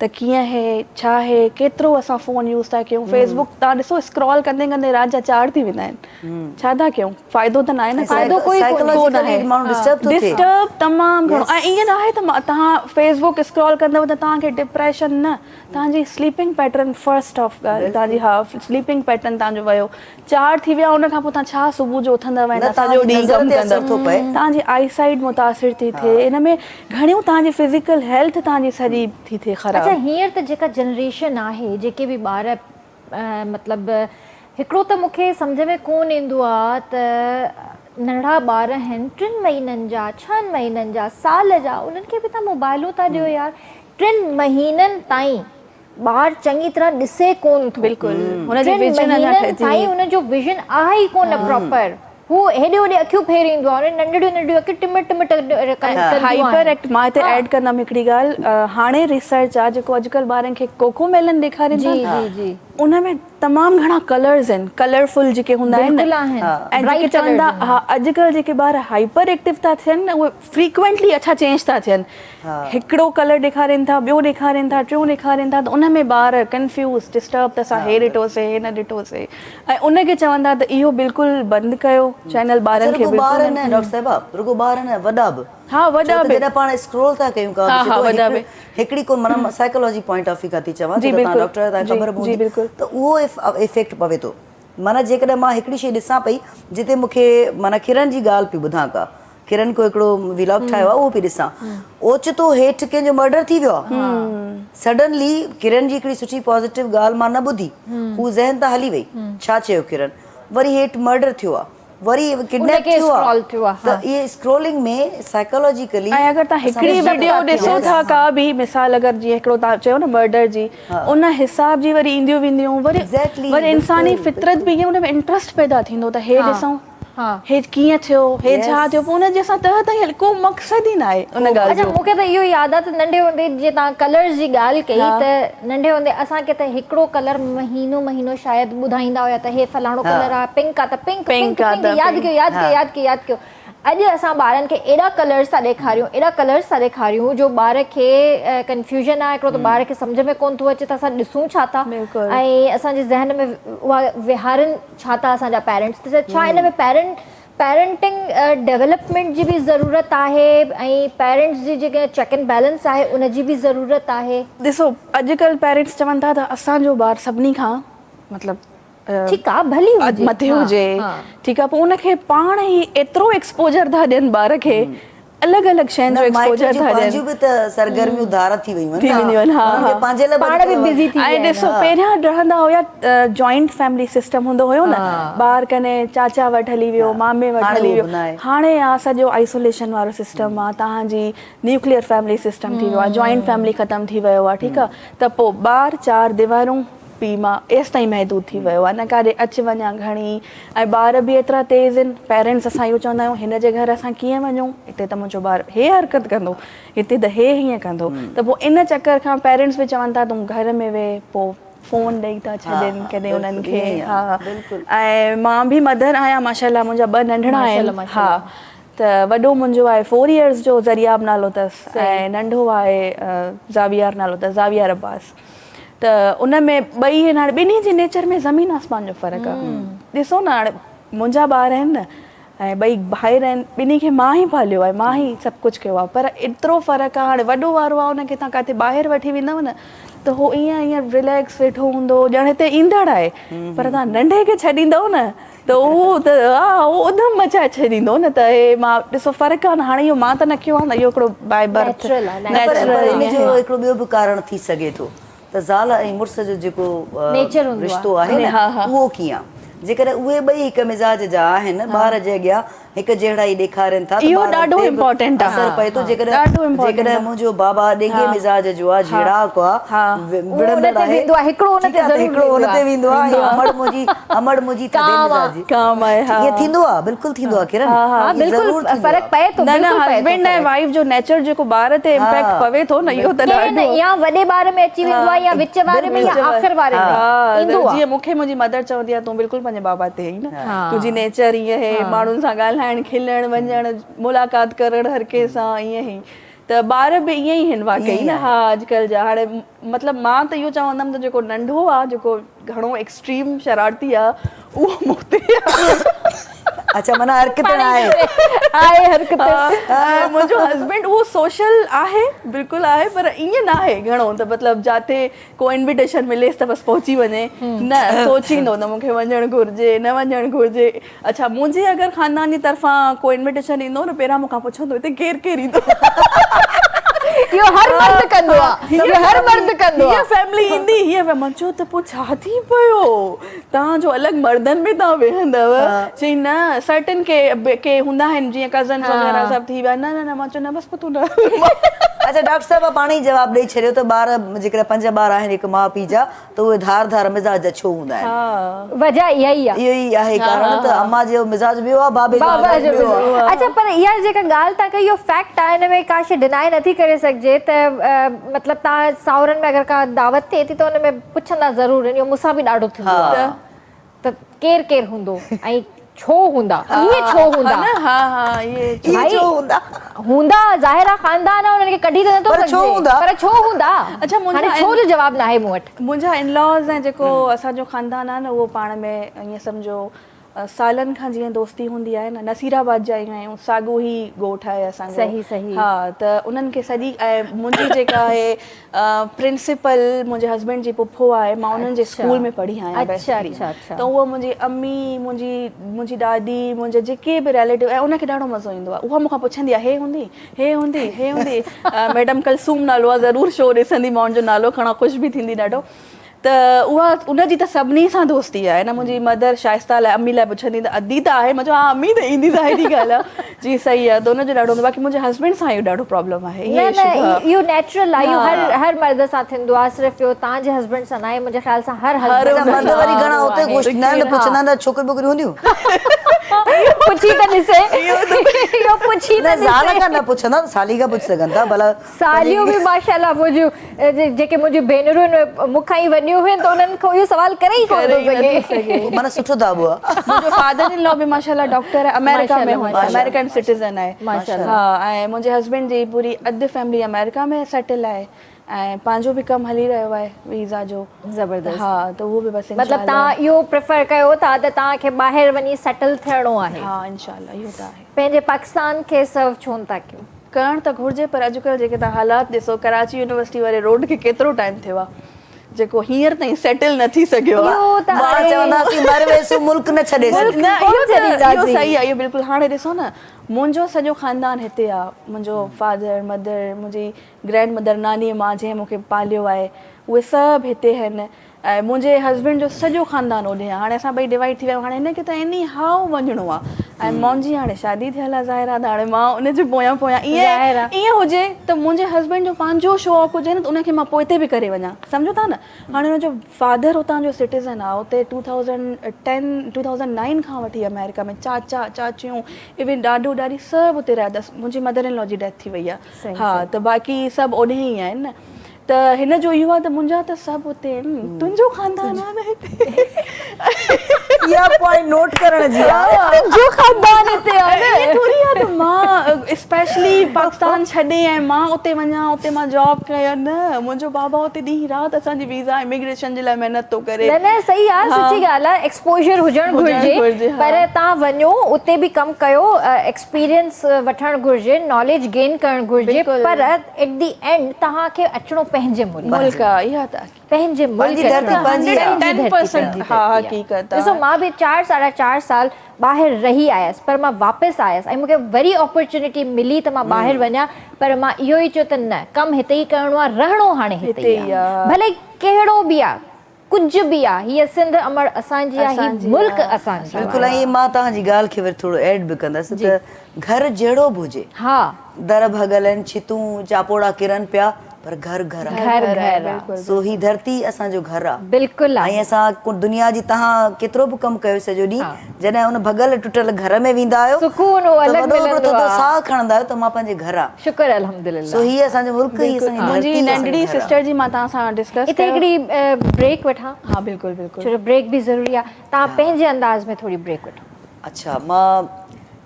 ته ڪيئن هي ڇا هي ڪيترو اسان فون يوز ٿا ڪيون فيس بڪ توهان ڏسو اسڪرول ڪندي ڪندي رات جا 4 ٿي ويندا آهن ڇا ٿا ڪيون فائدو ته ناهي نه فائدو ڪوئي ڪونهي ماڻهو ڊسٽرب ٿو ٿئي ڊسٽرب تمام گهڻو ۽ ائين نه آهي ته توهان فيس بڪ اسڪرول ڪندو ته توهان کي ڊپريشن نه توهان جي سليپنگ پيٽرن فرسٽ آف ڳالهه توهان جي ها سليپنگ پيٽرن توهان جو ويو 4 ٿي ويا ان کان پوء توهان ڇا صبح جو اٿندؤ ۽ سڄو ڏينهن ڪم ڪندؤ توهان جي آئي سائيڊ متاثر ٿي ٿئي ان ۾ گهڻيون توهان جي فزيڪل هيلٿ توهان جي سڄي ٿي ٿئي خراب. اڇا هينئر ته جيڪا جنريشن آهي جيڪي به ٻار مطلب هڪڙو ته مون کي سمجهه ۾ ڪون ايندو آ ته ننڍڙا ٻار آهن ٽن مهينن جا ڇهن مهينن جا سال جا انهن کي به تان موبائلون ٿا ڏيو يار ٽن مهينن تائين ٻار چڱي طرح ڏسي ڪون ٿو بلڪل هن جي ٽن ويزن اڃا مهينن تائين هن جو ويزن آهي ئي ڪون پراپر هو هيڏي هوڏي اکيون ڦيريندو آهي هن ننڍڙيون ننڍڙيون اکيون ٽم ٽم ڪنديون آهن. هائپر ايڪٽ مان هتي ايڊ ڪندم هڪڙي ڳالهه هاڻي ريسرچ آ جيڪو اڄڪلهه ٻارن کي ڪوڪو ميلن ڏيکارين ٿا جي جي ان ۾ تمام گهڻا ڪلرز آهن ڪلرفل جيڪي هوندا آهن بلڪل آهن ۽ جيڪي چون ٿا ها اڄڪلهه جيڪي ٻار هائپر ايڪٽو ٿا ٿين اهي فريڪوئنٽلي اڇا چينج ٿا ٿين هڪڙو ڪلر ڏيکارين ٿا ٻيو ڏيکارين ٿا ٽيون ڏيکارين ٿا ته ان ۾ ٻار ڪنفيوز ڊسٽرب ته اسان هي ڏٺوسي هي نه ڏٺوسي ۽ ان کي چوندا ته اهو بلڪل بند ڪيو چينل ٻارن کي رڳو ٻار نه ڊاڪٽر صاحبه رڳو ٻار نه وڏا به ها وڏا به جڏهن پاڻ اسڪرول ٿا ڪيون ڪا به شي هڪڙي ڪو معنيٰ سائيڪالاجي پوائنٽ آف ويو کان ٿي چوان ته توهان ڊاڪٽر آهيو توهان کي خبر به هوندي ته اهو افيڪٽ پوي ٿو معنيٰ جيڪڏهن مان هڪڙي شي ڏسان پئي جتي مون کي معنيٰ ڪرن جي ڳالهه پئي ٻڌان ڪا ڪرن ڪو هڪڙو ولاگ ٺاهيو آهي اهو پئي ڏسان اوچتو هيٺ ڪنهن جو مرڊر ٿي ويو آهي سڊنلي ڪرن جي هڪڙي سٺي پازيٽو ڳالهه مان نه ٻڌي هو ذهن تان هلي وئي ڇا چيو ڪرن وري هيٺ مرڊر ٿيو آهي وري ڪڊنيپ ٿيو آهي ته اهي اسڪرولنگ ۾ سائيڪالاجيڪلي ۽ اگر توهان هڪڙي وڊيو ڏسو ٿا ڪا به مثال اگر جيئن هڪڙو توهان چيو نه مرڊر جي ان حساب جي وري اينديون وينديون وري وري انساني فطرت به ائين ان ۾ انٽرسٽ پيدا ٿيندو ته هي ڏسون هي ڪيئن ٿيو هي ڇا ٿيو پوء ان جي اسان تهه تائين هلي ڪو مقصد ئي ناهي ان ڳالهه جو. اڇا مون کي ته اهو ياد آهي ته ننڍي هوندي جيئن توهان ڪلرز جي ڳالهه ڪئي ته ننڍي هوندي اسان کي ته هڪڙو ڪلر مهينو مهينو شايد ٻڌائيندا هيا ته هي فلاڻو ڪلر آهي پنڪ آهي ته پنڪ پنڪ پنڪ ياد ڪيو ياد ڪيو ياد ڪيو ياد ڪيو اڄ اسان ٻارن کي ايڏا ڪلرز ٿا ڏيکاريون ايڏا ڪلرز ٿا ڏيکاريون جو ٻار کي ڪنفيوزن آهي هڪڙو ته ٻار کي سمجهه ۾ ڪونه ٿو اچي ته اسان ڏسون ڇا ٿا ۽ اسان جي ذهن ۾ اها ويهارين ڇا ٿا اسان جا پيرنٽس ته ڇا ان ۾ پيرنٽ پيرنٽنگ ڊيولپمينٽ جي به ضرورت آهي ۽ پيرنٽس جي جيڪا چيڪ اينڊ بيلنس آهي ان جي به ضرورت آهي. ڏسو اڄڪلهه پيرنٽس چون ٿا ته اسان جو ٻار سڀني کان مطلب ٺيڪ آ ڀلي هجي مٿي هجي ٺيڪ آ پوء ان کي پاڻ ئي ايترو ايڪسپوجر ٿا ڏين ٻار کي الڳ الڳ شين جو ايڪسپوجر ٿا ڏين. پنهنجون به ته سرگرميون ڌار ٿي ويون آهن نه انهن کي پنهنجي لاء پاڻ به بزي ٿي ويا آهن. ۽ ڏسو پهريان رهندا هيا جوائنٽ فيملي سسٽم هوندو هيو نه ٻار ڪنهن چاچا وٽ هلي ويو مامي وٽ هلي ويو هاڻي آ سڄو آئسوليشن وارو سسٽم آ توهان جي نيوڪليئر فيملي سسٽم ٿي ويو آ جوائنٽ فيملي ختم ٿي ويو آ ٺيڪ آ ته پوء ٻار چار ديوارون پيء ماء ايستائين محدود ٿي ويو آهي نه ڪاڏي اچ وڃ آ گهڻي ۽ ٻار به ايترا تيز آهن پيرنٽس اسان اهو چوندا آهيون هن جي گهر اسان ڪيئن وڃون هتي ته منهنجو ٻار هي حرڪت ڪندو هتي ته هي هيئن ڪندو ته پوء ان چڪر کان پيرنٽس به چون ٿا تون گهر ۾ ويهه پوء فون ڏئي ٿا ڇڏين ڪڏهن انهن کي ها ۽ مان به مدر آهيان ماشاء الله منهنجا ٻه ننڍڙا آهن ها ته وڏو منهنجو آهي فور ايئرس جو زرياب نالو اٿس ۽ ننڍو آهي زاويار نالو اٿس زاويار عباس ته ان ۾ ٻئي آهن هاڻي ٻنهي جي نيچر ۾ زمين آسمان جو فرق آهي ڏسو نه هاڻي منهنجا ٻار آهن نه ۽ ٻئي ڀائر آهن ٻنهي کي مان ئي پاليو آهي مان ئي سڀ ڪجهه ڪيو آهي پر ايترو فرق آهي هاڻي وڏو وارو آهي ان کي تان ڪاٿي ٻاهر وٺي ويندؤ نه ته هو ائين ائين رليڪس ويٺو هوندو ڄڻ هتي ايندڙ آهي پر تان ننڍي کي ڇڏيندؤ نه ته اهو ته ها اهو اڌم مچائي ڇڏيندو نه ته هي مان ڏسو فرق آهي نه هاڻي اهو مان ته نه ڪيو آهي نه اهو هڪڙو باء برٿ نيچرل پر ان جو هڪڙو ٻيو به ڪارڻ ٿي سگهي ٿو ته زال ۽ مڙس جو جيڪو رشتو آهي نه اهو ڪيئن آهي جيڪڏهن اهي ٻئي هڪ مزاج جا آهن ٻار جي اڳيان هڪ جهڙائي ڏيکارين ٿا ته ٻارن تي به اثر پئي ٿو جيڪڏهن جيڪڏهن منهنجو بابا ڏنگي مزاج جو آهي جهيڙاڪ آهي وڙهندڙ آهي هڪڙو ان تي ويندو آهي ۽ امڙ منهنجي امڙ منهنجي ٿڌي مزاج جي ائين ٿيندو آهي بلڪل ٿيندو آهي ڪرن ضرور فرق پئي ٿو نه نه هسبينڊ ۽ وائيف جو نيچر جيڪو ٻار تي امپيڪٽ پوي ٿو نه اهو ته ڏاڍو يا وڏي ٻار ۾ اچي ويندو آهي يا وچ واري ۾ يا آخر واري ۾ ايندو آهي جيئن مون کي منهنجي مدر چوندي آهي تون بلڪل پنهنجي بابا تي آهين نه تنهنجي نيچر ائين هي ماڻهن سان ڳالهائڻ کلڻ وڃڻ ملاقات ڪرڻ هر ڪنهن سان ائين هي ته ٻار به ائين ئي هن واقعي نه ها اڄڪلهه جا هاڻي مطلب مان ته اهو چوندم ته جيڪو ننڍو آ جيڪو گهڻو ايڪسٽريم شرارتي آ اهو مون تي آ. اڇا معنيٰ حرڪتڻ آهي. آهي حرڪتڻ. منهنجو هسبينڊ اهو سوشل آهي بلڪل آهي پر ائين ناهي گهڻو ته مطلب جاتي ڪو انويٽيشن مليس ته بس پهچي وڃي نه سوچيندو ته مون کي وڃڻ گهرجي نه وڃڻ گهرجي اڇا منهنجي اگر خاندان جي طرفان ڪو انويٽيشن ايندو نه پهريان مون کان پڇندو هتي ڪير ڪير ايندو اهو هر مرد ڪندو آ اهو هر مرد ڪندو آ هيء فيملي ايندي هيء مان چيو ته پوء ڇا ٿي پيو توهان جو الڳ مردن ۾ توهان ويهندؤ چئي نه سرٽن ڪي ڪي هوندا آهن جيئن ڪزنس وغيره سڀ ٿي ويا نه نه نه مان چيو نه بس پوء تون نه اڇا ڊاڪٽر صاحبه پاڻ ئي جواب ڏئي ڇڏيو ته ٻار جيڪڏهن پنج ٻار آهن هڪ ماء پيء جا ته اهي ڌار ڌار مزاج جا ڇو هوندا آهن؟ وجه اها ئي آهي. اهو ئي آهي ڪارڻ ته اما جو مزاج ٻيو آهي بابي جو مزاج ٻيو آهي. اڇا پر اها جيڪا ڳالهه تان ڪئي اهو فيڪٽ آهي ان ۾ ڪا شي ڊنائي نٿي ڪري سگهجي ته مطلب تان ساهرن ۾ اگر ڪا دعوت ٿئي ٿي ته ان ۾ پڇندا ضرور آهن اهو مون سان به ڏاڍو ٿيندو آهي. ته ڪير ڪير هوندو ۽ ڇو هوندا اهي ڇو هوندا ها ها ها اهي ڇو هوندا هوندا ظاهر آ خاندان آ انهن کي ڪڍي ته نٿو سگهجي پر ڇو هوندا پر ڇو هوندا اڇا منهنجا ڇو جو جواب ناهي مون وٽ منهنجا ان لاز ۽ جيڪو اسان جو خاندان آ نه اهو پاڻ ۾ ائين سمجهو سالن کان جيئن دوستي هوندي آهي نه نصير آباد جا ئي آهيون ساڳو ئي ڳوٺ آهي اسان جو صحيح صحيح ها ته انهن کي سڄي ۽ منهنجي جيڪا آهي پرنسپل منهنجي هسبينڊ جي پڦو آهي مان انهن جي اسڪول ۾ پڙهي آهيان بيسڪلي ته اهو منهنجي امي منهنجي منهنجي ڏاڏي منهنجا جيڪي به ريليٽو ۽ ان کي ڏاڍو مزو ايندو آهي اها مون کان پڇندي آهي هي هوندي هي هوندي هي هوندي ميڊم ڪلثوم نالو آهي ضرور شو ڏسندي مان ان جو نالو کڻان خوش به ٿيندي ڏاڍو ته اها ان جي ته سڀني سان دوستي آهي نه منهنجي مدر شائسته لاء امي لاء پڇندي ته ادي ته آهي مان چيو ها امي ته ايندي ظاهري ڳالهه آهي جي صحيح آهي ته ان جو ڏاڍو باقي منهنجي هسبينڊ سان اهو ڏاڍو پرابلم آهي نه نه اهو نيچرل آهي اهو هر هر مرد سان ٿيندو آهي صرف اهو توهان جي هسبينڊ سان ناهي منهنجي خيال سان هر هسبينڊ سان مرد وري گهڻا اتي خوش ٿيندا آهن ته پڇندا آهن ته ڇوڪريون ٻوڪريون هونديون پڇي ته ڏسي اهو پڇي ته نه زال کان نه پڇندا سالي کان پڇي سگهن ٿا ڀلا ساليون به ماشاءالله منهنجون جيڪي منهنجون ڀينرون مون کان ئي وڏيون هيون ته انهن کان اهو سوال ڪري ئي ڪونه ٿو سگهي. معنيٰ سٺو داٻو آ. منهنجو فادر ان لا به ماشاءالله ڊاڪٽر آهي آمريڪا ۾ هو آمريڪن سٽيزن آهي ماشاءالله ها ۽ منهنجي هسبينڊ جي پوري اڌ فيملي آمريڪا ۾ سيٽل آهي. ۽ پنهنجو به ڪم هلي رهيو آهي ويزا جو. زبردست. ها ته اهو به بس انشاء مطلب الله. توهان اهو پريفر ڪيو ٿا ته توهان کي ٻاهر وڃي سيٽل ٿيڻو آهي. ها انشاء الله اهو ته آهي. پنهنجي پاڪستان کي سرو ڇو نه ٿا ڪيو؟ ڪرڻ ته گهرجي پر اڄڪلهه جيڪي توهان حالات ڏسو ڪراچي يونيورسٽي واري روڊ کي ڪيترو ٽائيم ٿيو آهي جيڪو هينئر تائين سيٽل نه ٿي سگهيو آهي. اهو ته اسان هاڻي چونداسين مر ويسون ملڪ نه ڇڏيسون. ملڪ نه ڪونه اهو ته اهو ڇڏينداسين. صحيح آهي اهو بلڪل هاڻي ڏسو نه منهنجو سڄو خاندان هتي آهي منهنجو فادر مدر منهنجي گرينڊ مدر ناني مان جنهن مون کي پاليو آهي اهي سڀ هتي آهن ۽ منهنجي هسبينڊ جو سڄو خاندان اوڏي آهي هاڻي اسان ٻئي ڊوائيڊ ٿي ويا آهيون هاڻي هن کي ته ايني هائو وڃڻو آهي ۽ منهنجي هاڻي شادي ٿيل آهي ظاهر آهي ته هاڻي مان ان جي پويان پويان ائين ائين هجي ته منهنجي هسبينڊ جو پنهنجو شوق هجي نه ته ان کي مان پوئتي به ڪري وڃان سمجهو ٿا نه هاڻي هن جو فادر اتان جو سٽيزن آهي اتي two thousand ten two thousand nine کان وٺي آمريڪا ۾ چاچا چاچيون ايون ڏاڏو ڏاڏي سڀ اتي رهيا اٿس منهنجي مدر ان لا جي ڊيٿ ٿي وئي آهي ها ته باقي سڀ اوڏي ئي آهن نه ته هن جو اهو آهي ته منهنجا ته سڀ اتي آهن تنهنجو خاندان آهي نه هتي. اها پوائنٽ نوٽ ڪرڻ جي آهي. تنهنجو خاندان هتي آهي نه. ائين ٿوري آهي ته مان اسپيشلي پاڪستان ڇڏي ۽ مان اتي وڃان اتي مان جاب ڪيان نه منهنجو بابا اتي ڏينهن رات اسان جي ويزا اميگريشن جي لاء محنت ٿو ڪري. نه نه صحيح آهي سچي ڳالهه آهي ايڪسپوجر هجڻ گهرجي پر توهان وڃو اتي به ڪم ڪيو ايڪسپيرينس وٺڻ گهرجي ناليج گين ڪرڻ گهرجي پر ايٽ the and توهان کي اچڻو پنهنجي ملڪ ملڪ آ اها ته پنهنجي ملڪ پنهنجي ڌرتي پنهنجي آ 110% ها حقيقت آ ڏسو مان به چار ساڍا چار سال ٻاهر رهي آيس پر مان واپس آيس ۽ مونکي وري اپرچونٽي ملي ته مان ٻاهر وڃان پر مان اهو ئي چيو ته نه ڪم هتي ئي ڪرڻو آ رهڻو هاڻي هتي ئي آ ڀلي ڪهڙو به آ ڪجهه به آ هيء سنڌ امڙ اسان جي آ هي ملڪ اسان جو آ. بلڪل ۽ مان توهان جي ڳالهه کي وري ٿورو ايڊ به ڪندس ته گهر جهڙو به هجي در ڀڳل آهن ڇتون چاپوڙا ڪرن پيا پر گهر گهر آ گهر گهر آ سو هي ڌرتي اسان جو گهر آ بلڪل ۽ اسان دنيا جي توهان ڪيترو به ڪم ڪيو سڄو ڏينهن جڏهن ان ڀڳل ٽٽل گهر ۾ ويندا آهيو سڪون اهو ته الڳ وڏو هڪڙو ملندو ٿڌو آ. ساهه کڻندا آهيو ته مان پنهنجي گهر آ. شڪر الحمدلله. سو هي اسان جو ملڪ هي اسان جي ڌرتي منهنجي اسان جو ننڍڙي گهر آ. سسٽر جي مان توهان سان ڊسڪس هتي ڪيو. هڪڙي بريڪ وٺان. ها بلڪل بلڪل. ڇو جو بريڪ به ضروري آ. توهان پنهنجي انداز ۾ ٿوري بريڪ وٺو. اڇا مان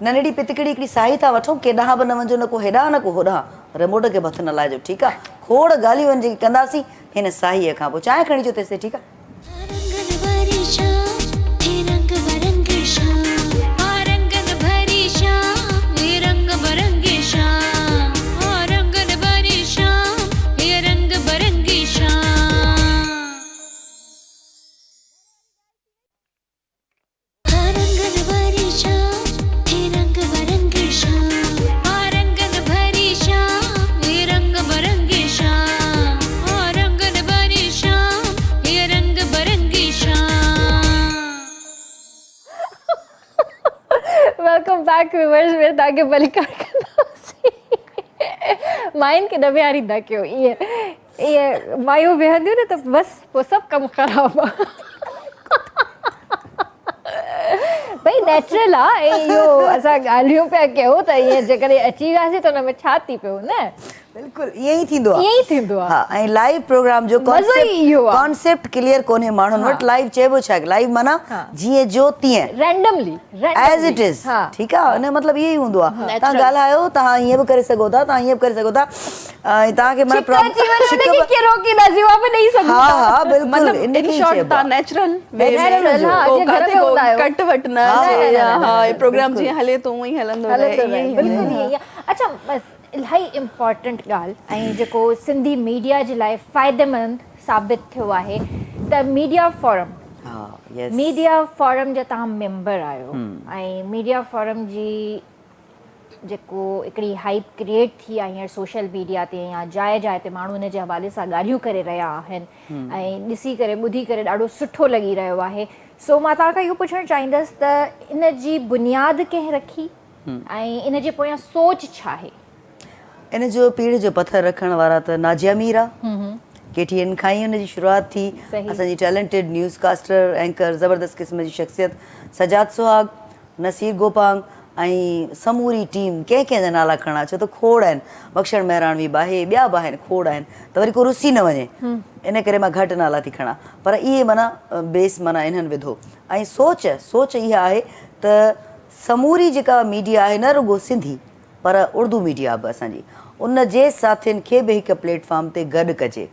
ننڍڙي پتڪڙي هڪڙي ساهي ٿا وٺون ڪيڏانهن به نه وڃجو نه ڪو هيڏانهن نه ڪو هوڏانهن ريموٽ کي به هٿ نه لائجو ٺيڪ آ کوڙ ڳالهيون آهن جيڪي ڪنداسين هن ساهيء کان پوء چانهه کڻي اچو تيستائين ٺيڪ آ. Welcome back viewers ۾ توهان کي ڀليڪار ڪنداسين ماين کي نه ويهاريندا ڪيو ائين ائين مايون ويهنديون نه ته بس پوء سڀ ڪم خراب آ ڀئي نيچرل آ ۽ اهو اسان ڳالهيون پيا ڪيون ته ائين جيڪڏهن اچي وياسين ته ان ۾ ڇا ٿي پيو نه بلڪل ائين ئي ٿيندو آ ائين ئي ٿيندو آ ها ۽ لائيو پروگرام جو مزو ئي اهو آ ڪانسيپٽ ڪليئر ڪونهي ماڻهن وٽ لائيو چئبو ڇا لائيو معنيٰ جيئن جو تيئن رينڊملي ايز it is ٺيڪ آ ان جو مطلب اهو ئي هوندو آ توهان ڳالهايو توهان ائين به ڪري سگهو ٿا توهان ائين به ڪري سگهو ٿا ۽ توهان کي معنيٰ ڇڪ اچي وڃي ان کي ڪيئن روڪينداسين اها به ڏئي سگهون ها ها بلڪل ان ان کي ئي شارٽ چئبو توهان آ نيچرل وي ۾ نيچرل ها ڪو جيئن گهر ڪاٿي ۾ ڪو هوندا آهيو ڪٽ وٽ نه اچي ها پروگرام جيئن هلي ٿو اونئن ئي هلندو رهي هلندو رهي بلڪل ائين ئي آ اڇا الاهي امپارٽنٽ ڳالهه ۽ جيڪو سنڌي ميڊيا جي لاء فائديمند ثابت ٿيو آهي ته ميڊيا فورم ميڊيا فورم جا توهان ميمبر آهيو ۽ ميڊيا فورم جي جيڪو هڪڙي هائپ ڪريئيٽ ٿي آهي هينئر سوشل ميڊيا تي يا جاء جاء تي ماڻهو ان جي حوالي سان ڳالهيون ڪري رهيا آهن ۽ ڏسي ڪري ٻڌي ڪري ڏاڍو سٺو لڳي رهيو آهي سو مان توهان کان اهو پڇڻ چاهيندس ته ان جي بنياد ڪنهن رکي ۽ ان جي پويان سوچ ڇا آهي؟ ان جو پيڙهه جو پٿر رکڻ وارا ته ناجيه مير آ. ڪي ٽي اين کان ئي ان جي شروعات ٿي. اسان جي ٽيلنٽيڊ نيوز ڪاسٽر، اينڪر، زبردست قسم جي شخصيت سجاد سهاڳ، نصير گوپانگ ۽ سموري ٽيم ڪنهن ڪنهن جا نالا کڻان ڇو ته کوڙ آهن. بخشڻ مهراڻوي به آهي، ٻيا به آهن، کوڙ آهن ته وري ڪو رسي نه وڃي ان ڪري مان گهٽ نالا ٿي کڻان پر اهي معنيٰ بيس معنيٰ انهن وڌو ۽ سوچ سوچ اها آهي ته سموري جيڪا ميڊيا آهي نه رڳو سنڌي پر اردو ميڊيا به اسان جي ان جي ساٿين کي به هڪ پليٽ فارم تي گڏ ڪجي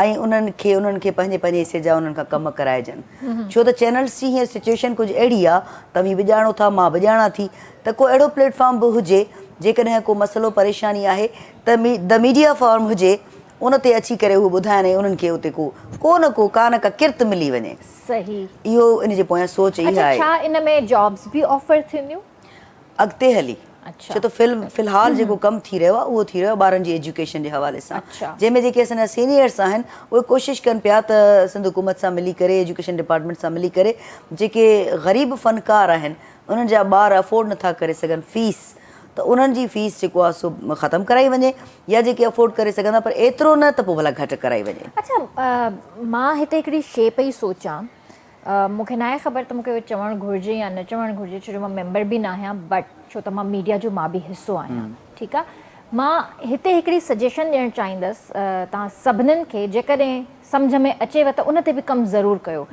۽ انهن کي انهن کي پنهنجي پنهنجي حصي جا انهن کان ڪم ڪرائجن ڇو ته چينلز جي هينئر سچوئيشن ڪجهه اهڙي آ توهين به ڄاڻو ٿا مان به ڄاڻان ٿي ته ڪو اهڙو پليٽ فارم به هجي جيڪڏهن ڪو مسئلو پريشاني آهي ته the media form هجي ان تي اچي ڪري هو ٻڌائن ۽ انهن کي اتي ڪو ڪو نه ڪو ڪا نه ڪا ڪرت ملي وڃي. صحيح. اهو ان جي پويان سوچ اها اڇا آهي. ڇا ان ۾ جابس به آفر ٿينديون؟ اڳتي هلي ڇو ته في الحال جيڪو ڪم ٿي رهيو آهي اهو ٿي رهيو آهي ٻارن جي ايجوڪيشن جي حوالي سان جنهن ۾ جيڪي اسان جا سينيئرس آهن اهي ڪوشش ڪن پيا ته سنڌ حڪومت سان ملي ڪري ايجوڪيشن ڊپارٽمينٽ سان ملي ڪري جيڪي غريب فنڪار آهن انهن جا ٻار افورڊ نٿا ڪري سگهن فيس ته انهن جي فيس جيڪو آهي سو ختم ڪرائي وڃي يا جيڪي افورڊ ڪري سگهن ٿا پر ايترو نه ته پوء ڀلا گهٽ ڪرائي وڃي. اڇا مان هتي هڪڙي شي پئي سوچان مون کي ناهي خبر ته مون کي اهو چوڻ گهرجي يا نه چوڻ گهرجي ڇو جو مان ميمبر به ناهيان بٽ ڇو ته مان ميڊيا جو مان به حصو آهيان ٺيڪ آ مان هتي هڪڙي سجيشن ڏيڻ چاهيندس توهان سڀنن کي جيڪڏهن سمجهه ۾ اچيو ته ان تي به ڪم ضرور ڪيو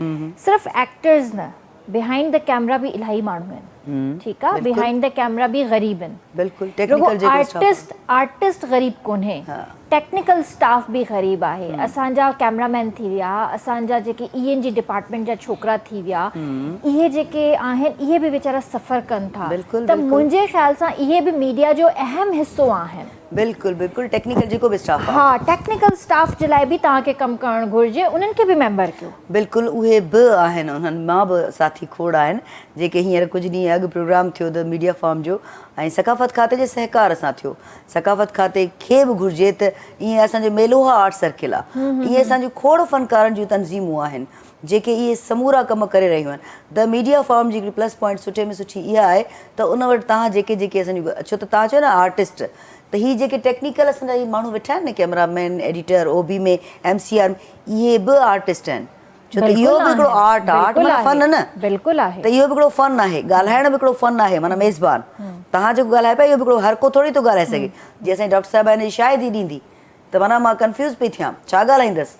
صرف ايڪٽرز نه بيهائنڊ the camera به الاهي ماڻهو آهن ٺيڪ آ بيهائنڊ the camera به غريب آهن بلڪل ٽيڪنيڪل جيڪو آرٽسٽ آرٽسٽ غريب ڪونهي ٽيڪنيڪل اسٽاف به غريب آهي اسان جا ڪيمرا مين ٿي ويا اسان جا جيڪي اي اين جي ڊپارٽمينٽ جا ڇوڪرا ٿي ويا اهي جيڪي آهن اهي به ويچارا سفر ڪن ٿا ته منهنجي خيال سان اهي به ميڊيا جو اهم حصو آهن. بلڪل بلڪل ٽيڪنيڪل جيڪو به اسٽاف آهي. ها ٽيڪنيڪل اسٽاف جي لاء به توهان کي ڪم ڪرڻ گهرجي انهن کي به ميمبر ڪيو. بلڪل اهي به آهن انهن مان به ساٿي کوڙ آهن جيڪي هينئر ڪجهه ڏينهن اڳ پروگرام ٿيو ته ميڊيا فارم جو ۽ ثقافت کاتي جي سهڪار سان ٿيو ثقافت کاتي کي به گهرجي ته ائين اسان جو ميلوها آرٽ سرڪل آ ائين اسان جون کوڙ فنڪارن جون تنظيمون آهن جيڪي اهي سمورا ڪم ڪري رهيون آهن the media form جي هڪڙي پلس پوائنٽ سٺي ۾ سٺي اها آهي ته ان وٽ توهان جيڪي جيڪي اسان جون ڇو ته توهان چيو نه آرٽسٽ ته هي جيڪي ٽيڪنيڪل اسان جا هي ماڻهو ويٺا آهن نه camera man editor O B ۾ M C R اهي به آرٽسٽ آهن ڇو ته اهو به هڪڙو آرٽ آ، آرٽ معنيٰ فن نه، بلڪل آهي. ته اهو به هڪڙو فن آهي، ڳالهائڻ به هڪڙو فن آهي معنيٰ ميزبان توهان جيڪو ڳالهائي پيا اهو به هڪڙو هر ڪو ٿوري ٿو ڳالهائي سگهي، جي اسان جي ڊاڪٽر صاحبه هن جي شاهدي ڏيندي ته معنيٰ مان ڪنفيوز پئي ٿيان ڇا ڳالهائيندس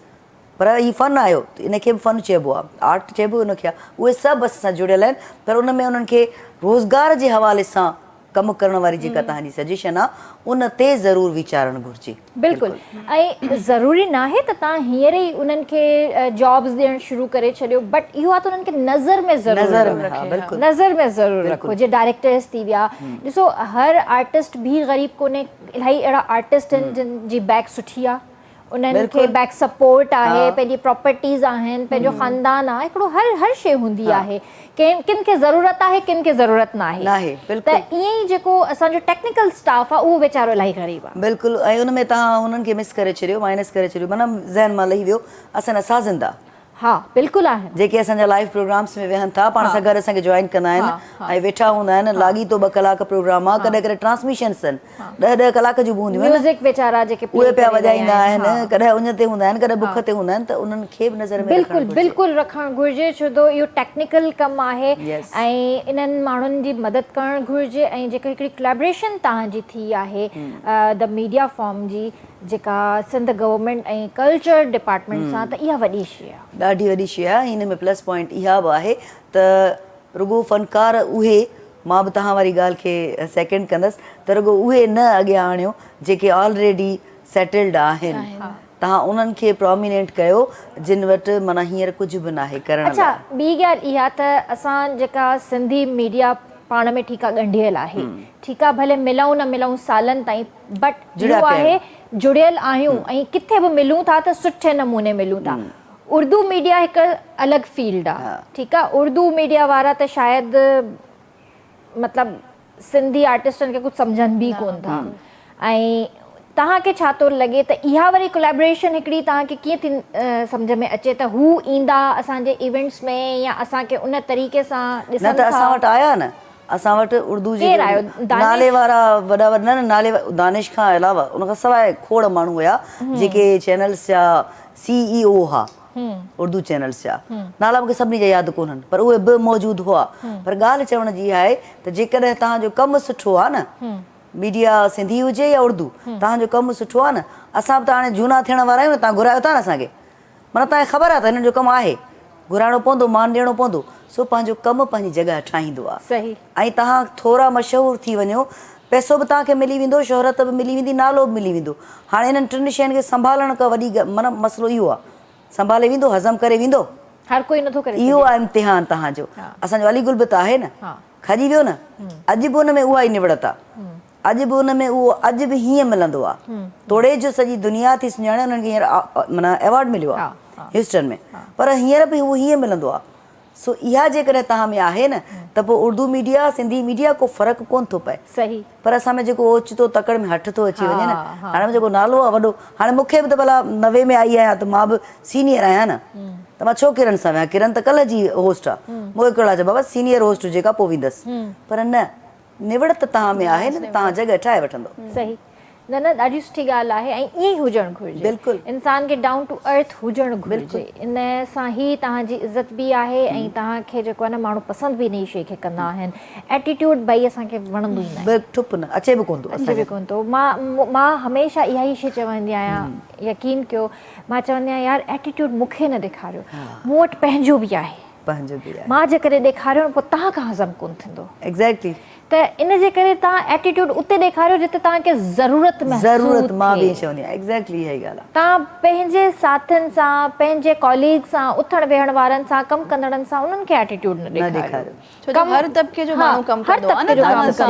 پر هي فن آهيو ته ان کي به فن چئبو آهي آرٽ چئبو ان کي آهي اهي سڀ اسان سان جڙيل آهن پر ان ۾ انهن کي روزگار جي حوالي سان ڪم ڪرڻ واري جيڪا توهان جي سجيشن آ ان تي ضرور ويچارڻ گهرجي. بلڪل ۽ ضروري ناهي ته توهان هينئر ئي انهن کي جابز ڏيڻ شروع ڪري ڇڏيو بٽ اهو آ ته انهن کي نظر ۾ ضرور رکو نظر ۾ ضرور رکو جي ڊائريڪٽرز ٿي ويا ڏسو هر آرٽسٽ به غريب ڪونهي الاهي اهڙا آرٽسٽ آهن جن جي بيڪ سٺي آ انهن کي بيڪ سپورٽ آهي پنهنجي پراپرٽيز آهن پنهنجو خاندان آهي هڪڙو هر هر شي هوندي آهي ڪن ڪن کي ضرورت آهي ڪن کي ضرورت ناهي ته ائين ئي جيڪو اسان جو ٽيڪنيڪل اسٽاف آهي اهو ويچارو الاهي غريب آهي. بلڪل ۽ ان ۾ توهان هنن کي مس ڪري ڇڏيو مائنس ڪري ڇڏيو معنيٰ ذهن مان لهي ويو اسان جا سازندا. ها بلڪل آهن. جيڪي اسان جا لائيو پروگرامس ۾ ويهن ٿا پاڻ سان گڏ اسان کي جوائن ڪندا آهن ۽ ويٺا هوندا آهن لاڳيتو 2 ڪلاڪ پروگرام آ ڪڏهن ڪڏهن ٽرانسميشنس آهن 10 10 ڪلاڪ جون به هونديون آهن ميوزڪ ويچارا جيڪي اهي پيا وڄائيندا آهن ڪڏهن اڃ تي هوندا آهن ڪڏهن بک تي هوندا آهن ته انهن کي به نظر ۾ رکڻ بلڪل بلڪل رکڻ گهرجي ڇو ته اهو ٽيڪنيڪل ڪم آهي ۽ انهن ماڻهن جي مدد ڪرڻ گهرجي ۽ جيڪا هڪڙي ڪليبريشن توهان جي ٿي آهي the media form جي جيڪا سنڌ گورنمينٽ ۽ ڪلچر ڊپارٽمينٽ سان ته اها وڏي شيء آهي. ڏاڍي وڏي شيء آهي ۽ ان ۾ پلس پوائنٽ اها به آهي ته رڳو فنڪار اهي مان به توهان واري ڳالهه کي سيڪنڊ ڪندس ته رڳو اهي نه اڳيان آڻيو جيڪي آلريڊي سيٽلڊ آهن توهان انهن کي پراميننٽ ڪيو جن وٽ معنيٰ هينئر ڪجهه به ناهي ڪرڻ لاء. اڇا ٻي ڳالهه اها ته اسان جيڪا سنڌي ميڊيا پاڻ ۾ ٺيڪ آ ڳنڍيل آهي ٺيڪ آ ڀلي ملون نه ملون سالن تائين بٽ اهو آهي جڙيل آهيون ۽ ڪٿي به ملون ٿا ته سٺي نموني ملون ٿا اردو ميڊيا هڪ الڳ فيلڊ آ ٺيڪ آ اردو ميڊيا وارا ته شايد مطلب سنڌي آرٽسٽن کي ڪجهه سمجهن به ڪون ٿا ۽ توهان کي ڇا ٿو لڳي ته اها وري ڪولابريشن هڪڙي توهان کي ڪيئن ٿي سمجهه ۾ اچي ته هو ايندا اسان جي ايونٽس ۾ يا اسان کي ان طريقي سان ڏسن ٿا نه ته اسان وٽ آيا نه اسان وٽ اردو جي نالي وارا وڏا وڏا نه نه نالي دانش کان علاوه ان کان سواء کوڙ ماڻهو هيا جيڪي چينلز جا سي اي او ها اردو چينلز جا نالا مونکي سڀني جا ياد ڪونهن پر اهي به موجود هئا پر ڳالهه چوڻ جي اها آهي ته جيڪڏهن توهان جو ڪم سٺو آهي نه ميڊيا سنڌي هجي يا اردو توهان جو ڪم سٺو آهي نه اسان به ته هاڻي جهونا ٿيڻ وارا آهيون نه توهان گهرايو ٿا نه اسان کي معنيٰ توهان کي خبر آهي ته هنن جو ڪم آهي، گهرائڻو پوندو، مان ڏيڻو پوندو، سو پنهنجو ڪم پنهنجي جڳهه ٺاهيندو آهي. صحيح. ۽ توهان ٿورا مشهور ٿي وڃو پئسو به توهان کي ملي ويندو، شهرت به ملي ويندي، نالو به ملي ويندو. هاڻي انهن ٽن شين کي سنڀالڻ ڪا وڏي معنيٰ مسئلو اهو آهي. سنڀالي ويندو، هضم ڪري ويندو؟ هر ڪوئي نٿو ڪري اهو سگهي. آهي امتحان توهان جو. اسان جو علي گل به ته آهي نه. کڄي ويو نه. اڄ به ان ۾ اها ئي نوڙت آهي. اڄ به ان ۾ اهو اڄ به هيئن ملندو آهي. توڙي جو سڄي دنيا ٿي سڃاڻي انهن کي هينئر معنيٰ ايوارڊ مليو آهي هيوسٽن ۾. پر هينئر به هو هيئن ملندو آهي. سو اها جيڪڏهن توهان ۾ آهي نه ته پوء اردو ميڊيا سنڌي ميڊيا ڪو فرق ڪونه ٿو پئي. صحيح. پر اسان ۾ جيڪو اوچتو تڪڙ ۾ هٺ ٿو اچي وڃي نه هاڻي منهنجو جيڪو نالو آهي وڏو هاڻي مون کي به ته ڀلا 90 ۾ آئي آهيان ته مان به سينيئر آهيان نه ته مان ڇو ڪرن سان ويهان ڪرن ته ڪلهه جي هوسٽ آهي مون کي ڪهڙو آهي بابا سينيئر هوسٽ هجي ڪا پوء ويندس پر نه نوڙت توهان ۾ آهي نه ته توهان جڳهه ٺاهي وٺندو. صحيح نه نه ڏاڍي سٺي ڳالهه آهي ۽ ائين ئي هجڻ گهرجي. بلڪل. انسان کي ڊائون ٽو ارٿ هجڻ گهرجي ان سان ئي توهان جي عزت به آهي ۽ توهان کي جيڪو آهي نه ماڻهو پسند به انهي شي کي ڪندا آهن ايٽيٽيوڊ ڀئي اسان کي وڻندو ئي ناهي. به ٺپ نه اچي به ڪونه ٿو اچي به ڪونه ٿو مان مان هميشه اها ئي شي چوندي آهيان يقين ڪيو مان چوندي آهيان يار ايٽيٽيوڊ مون کي نه ڏيکاريو مون وٽ پنهنجو به آهي. پنهنجو به آهي. مان جيڪڏهن ڏيکاريو نه پوء توهان کان هضم ڪونه ٿيندو. Exactly. ته ان جي ڪري توهان ايٽيٽيوڊ اتي ڏيکاريو جتي توهان کي ضرورت محسوس ٿئي. ضرورت مان به ائين چوندي آهيان ايگزيڪٽلي اها ئي ڳالهه آهي. توهان پنهنجي ساٿين سان، پنهنجي ڪاليگ سان، اٿڻ ويهڻ وارن سان، ڪم ڪندڙن سان انهن کي ايٽيٽيوڊ نه ڏيکاريو. ڇو جو هر طبقي جو ماڻهو ڪم ڪندو آهي نه توهان سان.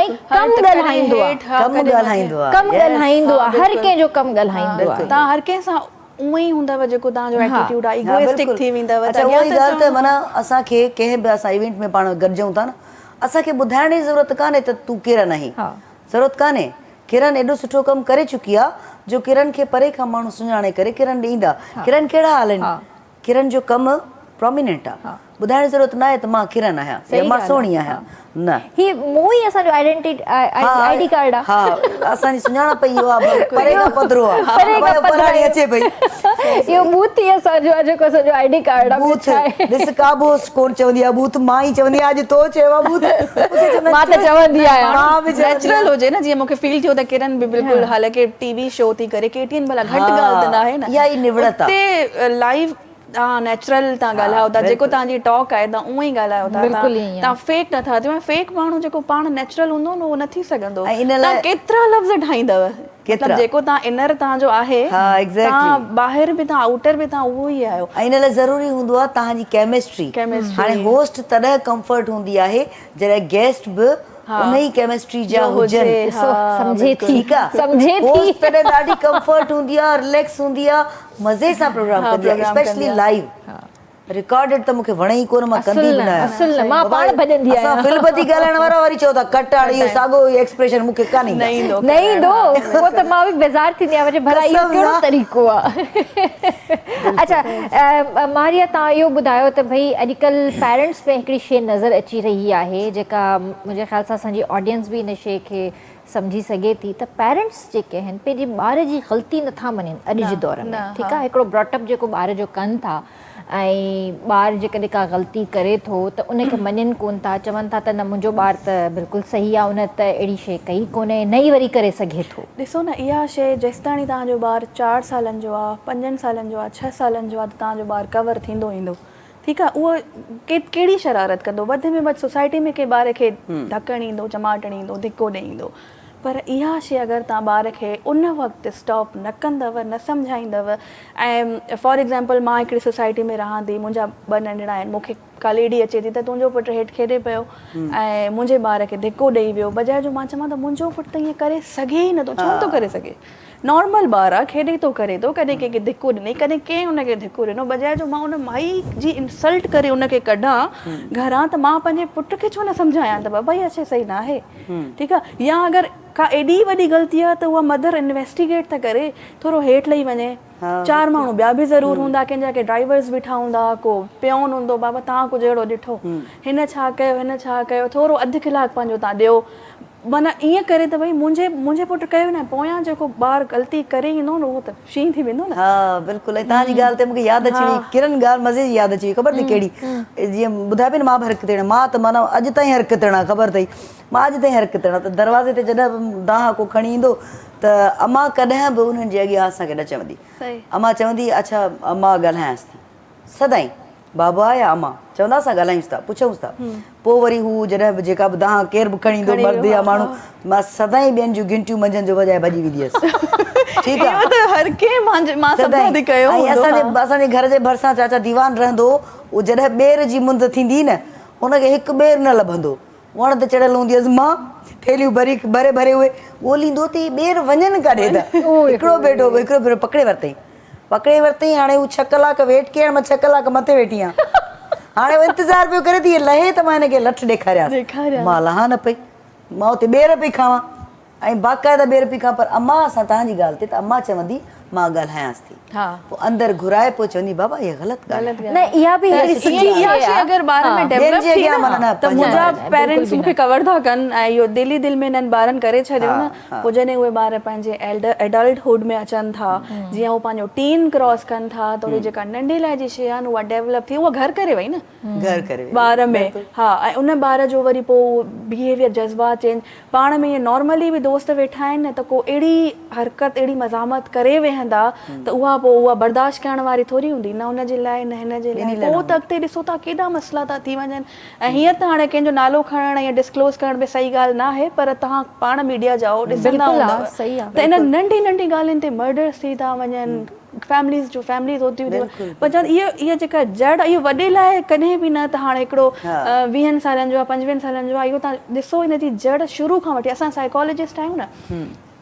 ۽ ڪم ڳالهائيندو آهي. ڪم ڳالهائيندو آهي. ڪم ڳالهائيندو آهي هر ڪنهن جو ڪم ڳالهائيندو آهي. توهان هر ڪنهن سان اونئن ئي هوندؤ جيڪو توهان جو ايٽيٽيوڊ آهي ايگوئسٽڪ ٿي ويندؤ ته اڳيان ته اها ئي ڳالهه ته معنيٰ اسان کي ڪنهن به اسان ايونٽ ۾ پاڻ گڏجون ٿا نه اسان کي ٻڌائڻ جي ضرورت ڪانهي ته تون ڪرن آهين ضرورت ڪانهي ڪرن ايڏو سٺو ڪم ڪري چڪي آ جو ڪرن کي پري کان ماڻهو سڃاڻي ڪري ڪرن ڏي ايندا ڪرن ڪهڙا حال آهن ڪرن جو ڪم پراميننٽ آ ٻڌائڻ جي ضرورت ناهي ته مان ڪرن آهيان يا مان سهڻي آهيان نه. هي مون ئي اسان جو آئيڊينٽي I D card آ. ها اسان جي سڃاڻپ ئي اهو آ پري کان پڌرو آ پري کان پڌرو فلاڻي اچي پئي. اهو بوٿ ئي اسان جو آ جيڪو اسان جو I D card آ بوٿ ڏس ڪا به هوسٽ ڪونه چوندي آ بوٿ مان ئي چوندي آهيان اڄ تو چيو آ بوٿ مان ته چوندي آهيان. مان به چوندي نيچرل هجي نه جيئن مون کي فيل ٿيو ته ڪرن به بلڪل حالانڪه ٽي وي شو ٿي ڪري ڪي ٽي اين ڀلا گهٽ ڳالهه ته ناهي نه اها ئي نوڙت آ. اتي لائيو توهان نيچرل توهان ڳالهايو ٿا جيڪو توهان جي ٽاڪ آهي توهان اونئن ئي ڳالهايو ٿا توهان فيڪ نٿا ٿيو ۽ فيڪ ماڻهو جيڪو پاڻ نيچرل هوندو نه اهو نه ٿي سگهندو توهان ڪيترا لفظ ٺاهيندؤ مطلب جيڪو توهان انر توهان جو آهي توهان ٻاهر به توهان آئوٽر به توهان اهو ئي آهيو. ۽ ان لاء ضروري هوندو آهي توهان جي ڪيمسٽري هاڻي هوسٽ تڏهن ڪمفرٽ هوندي آهي جڏهن گيسٽ به ان ئي ڪيمسٽري جا هجن سمجهي ٿي ٺيڪ آ سمجهي ٿي هوسٽ تڏهن ڏاڍي ڪمفرٽ هوندي آ رليڪس هوندي آ مزي سان پروگرام ڪندي آ اسپيشلي لائيو رڪارڊيڊ ته مونکي وڻي ئي ڪونه مان ڪندي به نه آهيان اصل نه مان پاڻ ڀڄندي آهيان اسان فل ٻڌي ڳالهائڻ وارا وري چئو ٿا ڪٽ هاڻي اهو ساڳو ايڪسپريشن مونکي ڪانه ايندو نه ايندو پوء ته مان به بيزار ٿيندي آهيان ڀلا اهو ڪهڙو طريقو آ اڇا ماريا توهان اهو ٻڌايو ته ڀئي اڄڪلهه پيرنٽس ۾ هڪڙي شي نظر اچي رهي آهي جيڪا منهنجي خيال سان اسان جي آڊينس به ان شي کي سمجهي سگهي ٿي ته پيرنٽس جيڪي آهن پنهنجي ٻار جي غلطي نٿا مڃين اڄ جي دور ۾ ٺيڪ آهي هڪڙو براٽ اپ جيڪو ٻار جو ڪن ٿا ۽ ٻار جيڪڏهن ڪا غلطي ڪري ٿو ته ان کي مڃين ڪون ٿا چون ٿا ته نه منهنجو ٻار ته بلڪل صحيح آهي ان ته اهڙي شي ڪئي ڪونهي نه ئي وري ڪري سگهي ٿو. ڏسو نه اها شي جيستاڻي توهان جو ٻار چار سالن جو آهي پنجن سالن جو آهي ڇهه سالن جو آهي ته توهان جو ٻار ڪور ٿيندو ايندو ٺيڪ آ اهو ڪهڙي شرارت ڪندو وڌ ۾ وڌ سوسائٽي ۾ ڪنهن ٻار کي ڌڪ هڻي ايندو چماٽ هڻي ايندو ڌڪو ڏئي ايندو پر اها شي اگر توهان ٻار کي ان وقت اسٽاپ نه ڪندؤ نه سمجهائيندؤ ۽ فار ايگزامپل مان هڪڙي سوسائٽي ۾ رهان ٿي منهنجا ٻه ننڍڙا آهن مون کي ڪا ليڊي اچي ٿي ته تنهنجو پٽ هيٺ کيڏي پيو ۽ منهنجي ٻار کي ڌڪو ڏئي ويو بجاء جو مان چوان ته منهنجو پٽ ته ائين ڪري سگهي ئي نٿو ڇو نٿو ڪري سگهي نارمل ٻار آ کيڏي ٿو ڪري ٿو ڪڏهن ڪنهن کي ڌڪو ڏنئي ڪڏهن ڪنهن ان کي ڌڪو ڏنو بجاء جو مان ان مائي جي انسلٽ ڪري ان کي ڪڍان گهران ته مان پنهنجي پٽ کي ڇو نه سمجهايان ته بابا اها شي صحيح ناهي ٺيڪ آ يا اگر ڪا ايڏي وڏي غلطي آ ته اها مدر انويسٽيگيٽ ته ڪري ٿورو هيٺ لهي وڃي چار ماڻهو ٻيا به ضرور هوندا ڪنهن جا ڪي ڊرائيورز بيٺا هوندا ڪو پيون هوندو بابا توهان ڪجهه اهڙو ڏٺو هن ڇا ڪيو هن ڇا ڪيو ٿورو اڌ ڪلاڪ پنهنجو توهان ڏيو معنيٰ ائين ڪري ته ڀئي منهنجي منهنجي پٽ ڪيو نه پويان جيڪو ٻار غلطي ڪري ايندو نه اهو ته شينهن ٿي ويندو نه. ها بلڪل ۽ توهان جي ڳالهه تي مونکي ياد اچي وئي ڪرن ڳالهه مزي جي ياد اچي وئي خبر اٿئي ڪهڙي جيئن ٻڌايو پئي نه مان به حرڪتيڻ مان ته معنيٰ اڄ تائين حرڪتيڻ آهيان خبر اٿئي مان اڄ تائين حرڪتيڻ آهيان ته دروازي تي جڏهن به دانهن ڪو کڻي ايندو ته امان ڪڏهن به انهن جي اڳيان اسان کي نه چوندي امان چوندي اڇا مان ڳالهايانس ٿي سدائين. بابا يا امان چوندا اسان ڳالهايونس ٿا پڇونس ٿا پوء وري هو جڏهن به جيڪا به دانهن ڪير به کڻي ايندو مرد يا ماڻهو مان سدائين ٻين جون گهنٽيون منجهند جو وڄائي ڀڄي ويندي هيس ٺيڪ آ اهو ته هر ڪنهن مان مان سڀ ٿي ڪيو ۽ اسان جي اسان جي گهر جي ڀرسان چاچا ديوان رهندو هو اهو جڏهن ٻير جي مند ٿيندي نه هن کي هڪ ٻير نه لڀندو وڻ تي چڙهيل هوندي هيس مان ٿيلهيون ڀري ڀري ڀري اهي ڳوليندو ته هي ٻير وڃن ڪاڏي ٿا هڪڙو ٻيٽو هڪڙو ڀيرو پڪڙي ورتائين پڪڙي ورتائين هاڻي هو ڇهه ڪلاڪ ويٽ ڪيائين مان ڇهه ڪلاڪ مٿي ويٺي آهيان هاڻي هو انتظار پيو ڪري ته هيء لهي ته مان هن کي لٺ ڏيکاريانس مان لهان نه پئي مان اتي ٻير پئي کاوان ۽ باقاعده ٻير پئي کاوان پر امان سان تهان جي ڳالهه تي ته امان چوندي مان ڳالهايانس ٿي پوء اندر گهرائي پوء چوندي بابا اها غلط ڳالهه آهي. نه اها به هڪڙي سٺي شيء اها شيء آهي. اگر ٻارن ۾ ٻين ڊيولپ جي ٿي اڳيان معنيٰ نه نه ته پنهنجي منهنجا ٻارن جي. پيرنٽس مون کي ڪور ٿا ڪن ۽ اهو دل ئي دل ۾ انهن ٻارن ڪري ڇڏيو نه پوء جڏهن اهي ٻار پنهنجي ايلڊر ايڊلٽ هوڊ ۾ اچن ٿا جيئن هو پنهنجو ٽين ڪراس ڪن ٿا ته اهي جيڪا ننڍي لاء جي شيء آهي نه اها ڊيولپ ٿي اها گهر ڪري وئي نه گهر ڪري وئي ٻار ۾ ها ۽ ان ٻار جو وري پوء بيهيويئر جذبات چينج پاڻ ۾ ائين نارملي به دوست ويٺا آهن نه ته ڪو اهڙي حرڪت اهڙي مزاحمت ڪري ويهندا ته اها پوء اها برداشت ڪرڻ واري ٿوري هوندي نه ان جي لاء نه هن جي لاء پوء ته اڳتي ڏسو ٿا ڪيڏا مسئلا ٿا ٿي وڃن ۽ هينئر ته هاڻي ڪنهن جو نالو کڻڻ يا ڊسڪلوز ڪرڻ به صحيح ڳالهه ناهي پر توهان پاڻ ميڊيا جا آهو ڏسندا هوندؤ ته انهن ننڍي ننڍي ڳالهين تي مرڊرس ٿي ٿا وڃن فيمليز جو فيمليز هوتيون ٿي وڃن پر چوان اهو اها جيڪا جڙ اهو وڏي لاء ڪڏهن به نه ته هاڻي هڪڙو ويهن سالن جو آهي پنجويهن سالن جو آهي اهو توهان ڏسو ان جي جڙ شروع کان وٺي اسان سائيڪالاجسٽ آهيون نه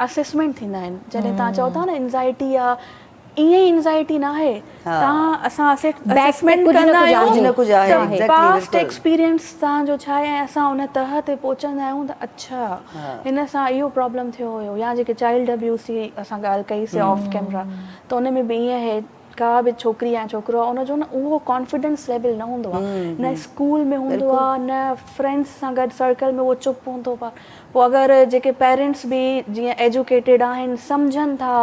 اسيسمينٽ ٿيندا آهن جڏهن توهان چئو ٿا نه انزائٽي آهي ائين ئي انزائٽي ناهي توهان اسان اسيسمينٽ ڪندا آهيون ته پاسٽ ايڪسپيرينس توهان جو ڇا آهي ۽ اسان ان تهه تي پهچندا آهيون ته اڇا هن سان اهو پرابلم ٿيو هيو يا جيڪي چائلڊ ابيوز جي اسان ڳالهه ڪئي سي آف ڪيمرا ته ان ۾ به ائين آهي ڪا به ڇوڪري يا ڇوڪرو آهي ان جو نه اهو ڪانفيڊنس ليول نه هوندو آهي نه اسڪول ۾ هوندو آهي نه فرينڊس سان گڏ سرڪل ۾ اهو چپ هوندو آهي پوء اگر جيڪي پيرنٽس به جيئن ايجوڪيٽيڊ آهن سمجهن ٿا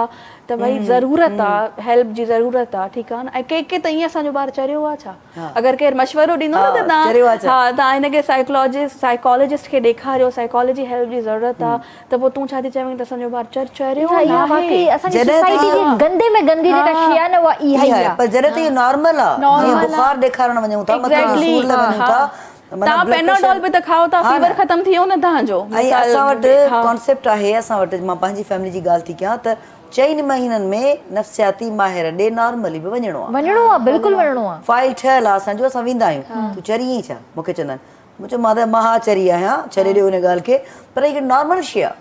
ته ڀئي ضرورت آ هيلپ جي ضرورت آ ٺيڪ آ نه ۽ ڪي ڪي ته ائين اسان جو ٻار چريو آ ڇا اگر ڪير مشورو ڏيندو نه ته تان ها تان هن کي سائيڪلاجسٽ سائيڪالاجسٽ کي ڏيکاريو سائيڪالاجي هيلپ جي ضرورت آ ته پوء تون ڇا ٿي چوين ته اسان جو ٻار چر چريو اها واقعي اسان جي سوسائٽي جي گندي ۾ گندي جيڪا شي آ نه اها اها ئي آ پر جڏهن ته اهو نارمل آ جيئن بخار ڏيکارڻ وڃون ٿا مٿي جو سور لاء وڃون ٿا توهان پيناڊول به ته کائو ٿا فيور ختم ٿي ويو نه توهان جو. ۽ اسان وٽ ڪانسيپٽ آهي اسان وٽ مان پنهنجي فيملي جي ڳالهه ٿي ڪيان ته چئن مهينن ۾ نفسياتي ماهر ڏي نارملي به وڃڻو آ. وڃڻو آ بلڪل وڃڻو آ. فائل ٺهيل آ اسان جو اسان ويندا آهيون تون چري آهين ڇا مون کي چوندا آهن مون چيو مان ته مان ها چري آهيان ڇڏي ڏيو ان ڳالهه کي پر هي هڪ نارمل شي آ.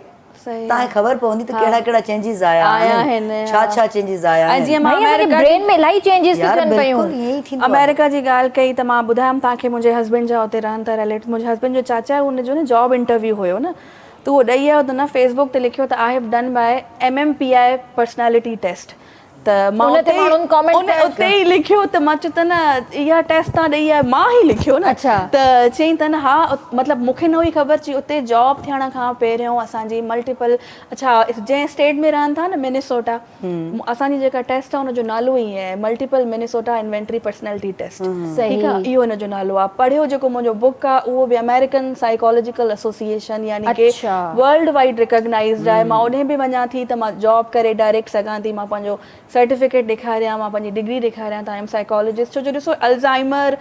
توهان کي خبر پوندي ته ڪهڙا ڪهڙا چينجز آيا آهن ڇا ڇا چينجز آيا آهن. جيئن مان آمريڪا برين ۾ الاهي چينجز ٿي ٿين پيون. بلڪل ائين ئي ٿيندو آهي. آمريڪا جي ڳالهه ڪئي ته مان ٻڌايم توهان کي منهنجي هسبينڊ جا اتي رهن ٿا رليٽوز منهنجي هسبينڊ جو چاچا آهي ان جو نه جاب انٽرويو هيو نه ته اهو ڏئي آيو ته نه فيس بڪ تي لکيو ته I have done my M M P I personality test ته مان ان تي ماڻهن ڪامينٽ ان اتي ئي لکيو ته مان چيو ته نه اها ٽيسٽ تان ڏئي آيا مان ئي لکيو نه ته چيائين ته نه ها مطلب مون کي نه هئي خبر چي اتي جاب ٿيڻ کان پهريون اسان جي ملٽيپل اڇا جنهن اسٽيٽ ۾ رهن ٿا نه منيسوٽا اسان جي جيڪا ٽيسٽ آهي ان جو نالو ئي آهي multiple Minnesota inventory personality test ٺيڪ آهي اهو ان جو نالو آهي پڙهيو جيڪو منهنجو بڪ آهي اهو به آمريڪن سائيڪالاجيڪل ايسوسيئيشن يعني ڪي ورلڊ وائيڊ ريڪگنائيزڊ آهي مان اوڏهين به وڃان ٿي ته مان جاب ڪري ڊائريڪٽ سگهان ٿي مان پنهنجو سرٽيفڪيٽ ڏيکاريان مان پنهنجي ڊگري ڏيکاريان ته I M psychologist ڇو جو ڏسو الزائمر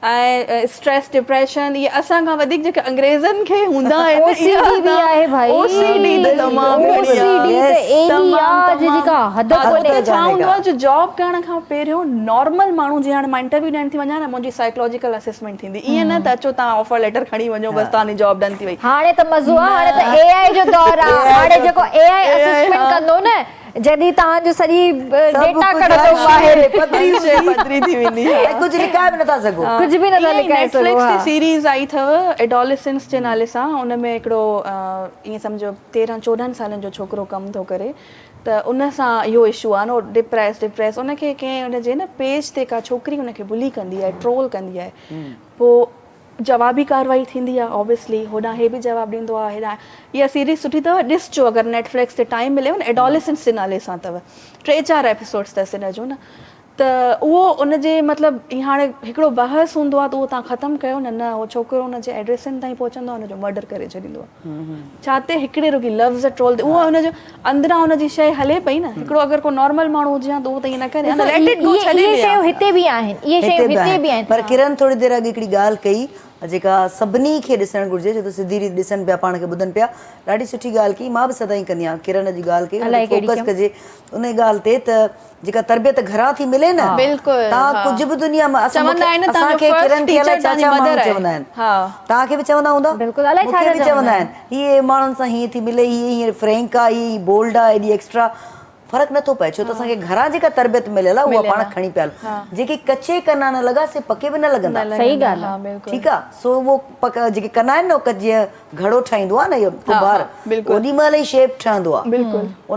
۽ اسٽريس ڊپريشن اهي اسان کان وڌيڪ جيڪي انگريزن کي هوندا آهن او سي ڊي به آهي ڀائي او سي ڊي ته تمام او سي ڊي ته اهڙي آ جنهن جي ڪا حد ڪونهي. اتي ڇا هوندو آهي جو جاب ڪرڻ کان پهريون نارمل ماڻهو جيئن هاڻي مان انٽرويو ڏيڻ ٿي وڃان نه منهنجي سائيڪلاجيڪل اسيسمينٽ ٿيندي ائين نه ته اچو توهان آفر ليٽر کڻي وڃو بس توهان جي جاب ڊن ٿي وئي. هاڻي ته مزو آ هاڻي ته اي آء جو دور آ هاڻي جيڪو اي آء اسسمينٽ ڪندو نه جڏهن توهان جو سڄي ڊيٽا ڪڍندو ٻاهر پڌري شي پڌري ٿي ويندي ۽ ڪجهه لڪائي به نٿا سگهو. ڪجهه به نٿا لڪائي سگهو نيٽ فلڪس تي سيريز آئي اٿو ايڊوليسنس جي نالي سان ان ۾ هڪڙو ائين سمجهو 13 14 سالن جو ڇوڪرو ڪم ٿو ڪري ته ان سان اهو اشو آهي نه هو ڊپريس ڊپريس ان کي ڪنهن ان جي نه پيج تي ڪا ڇوڪري ان کي بلي ڪندي آهي ٽرول ڪندي آهي پوء جوابي ڪارروائي ٿيندي آهي اوبويسلي هوڏانهن هي به جواب ڏيندو آهي هيڏانهن اها سيريز سٺي اٿو ڏسجو اگر نيٽ فلڪس تي ٽائيم مليو نه ايڊوليسنس جي نالي سان اٿو ٽي چار ايپيسوڊس اٿس ان جو نه. ته اهو ان جي مطلب هاڻي هڪڙو بحث هوندو آهي ته اهو توهان ختم ڪيو نه نه اهو ڇوڪرو ان جي ايڊريسن تائين پهچندو آهي ان جو مرڊر ڪري ڇڏيندو آهي ڇا تي هڪڙي رڳي لفظ ٽرول تي اهو ان جو اندران ان جي شيء هلي پئي نه هڪڙو اگر ڪو نارمل ماڻهو هجي ها ته اهو ته ائين نه ڪري ها نه ليٽ it گو ڇڏي اهي شيون هتي به آهن اهي شيون هتي به آهن پر ڪرن ٿوري دير اڳ هڪڙي ڳالهه ڪئي جيڪا سڀني کي ڏسڻ گهرجي ڇو ته سڌي ريت ڏسن پيا پاڻ کي ٻڌن پيا ڏاڍي سٺي ڳالهه ڪئي مان به سدائين ڪندي آهيان ڪرن اڄ ڳالهه ڪئي ان تي فوڪس ڪجي ان ڳالهه تي ته جيڪا تربيت گهران ٿي ملي نه بلڪل تان ڪجهه به دنيا مان اسان چوندا آهن نه اسان کي ڪرن کي الائي ڇا ڇا ماڻهو چوندا آهن توهان کي به چوندا هوندا بلڪل الائي ڇا ڇا چوندا آهن هي ماڻهن سان هيئن ٿي ملي هي هيئن فرينڪ آ هي بولڊ آ ايڏي ايڪسٽرا فرق نٿو پئي ڇو ته اسان کي گهران جيڪا تربيت مليل آ اها پاڻ کڻي پيا هلون جيڪي ڪچي ڪنا نه لڳا سي پڪي به نه لڳندا صحيح ڳالهه آ ٺيڪ آ سو اهو پڪ جيڪي ڪنا آهن نه جيئن گهڙو ٺاهيندو آهي نه اهو ڪنڀار اوڏي مهل ئي شيپ ٺهندو آهي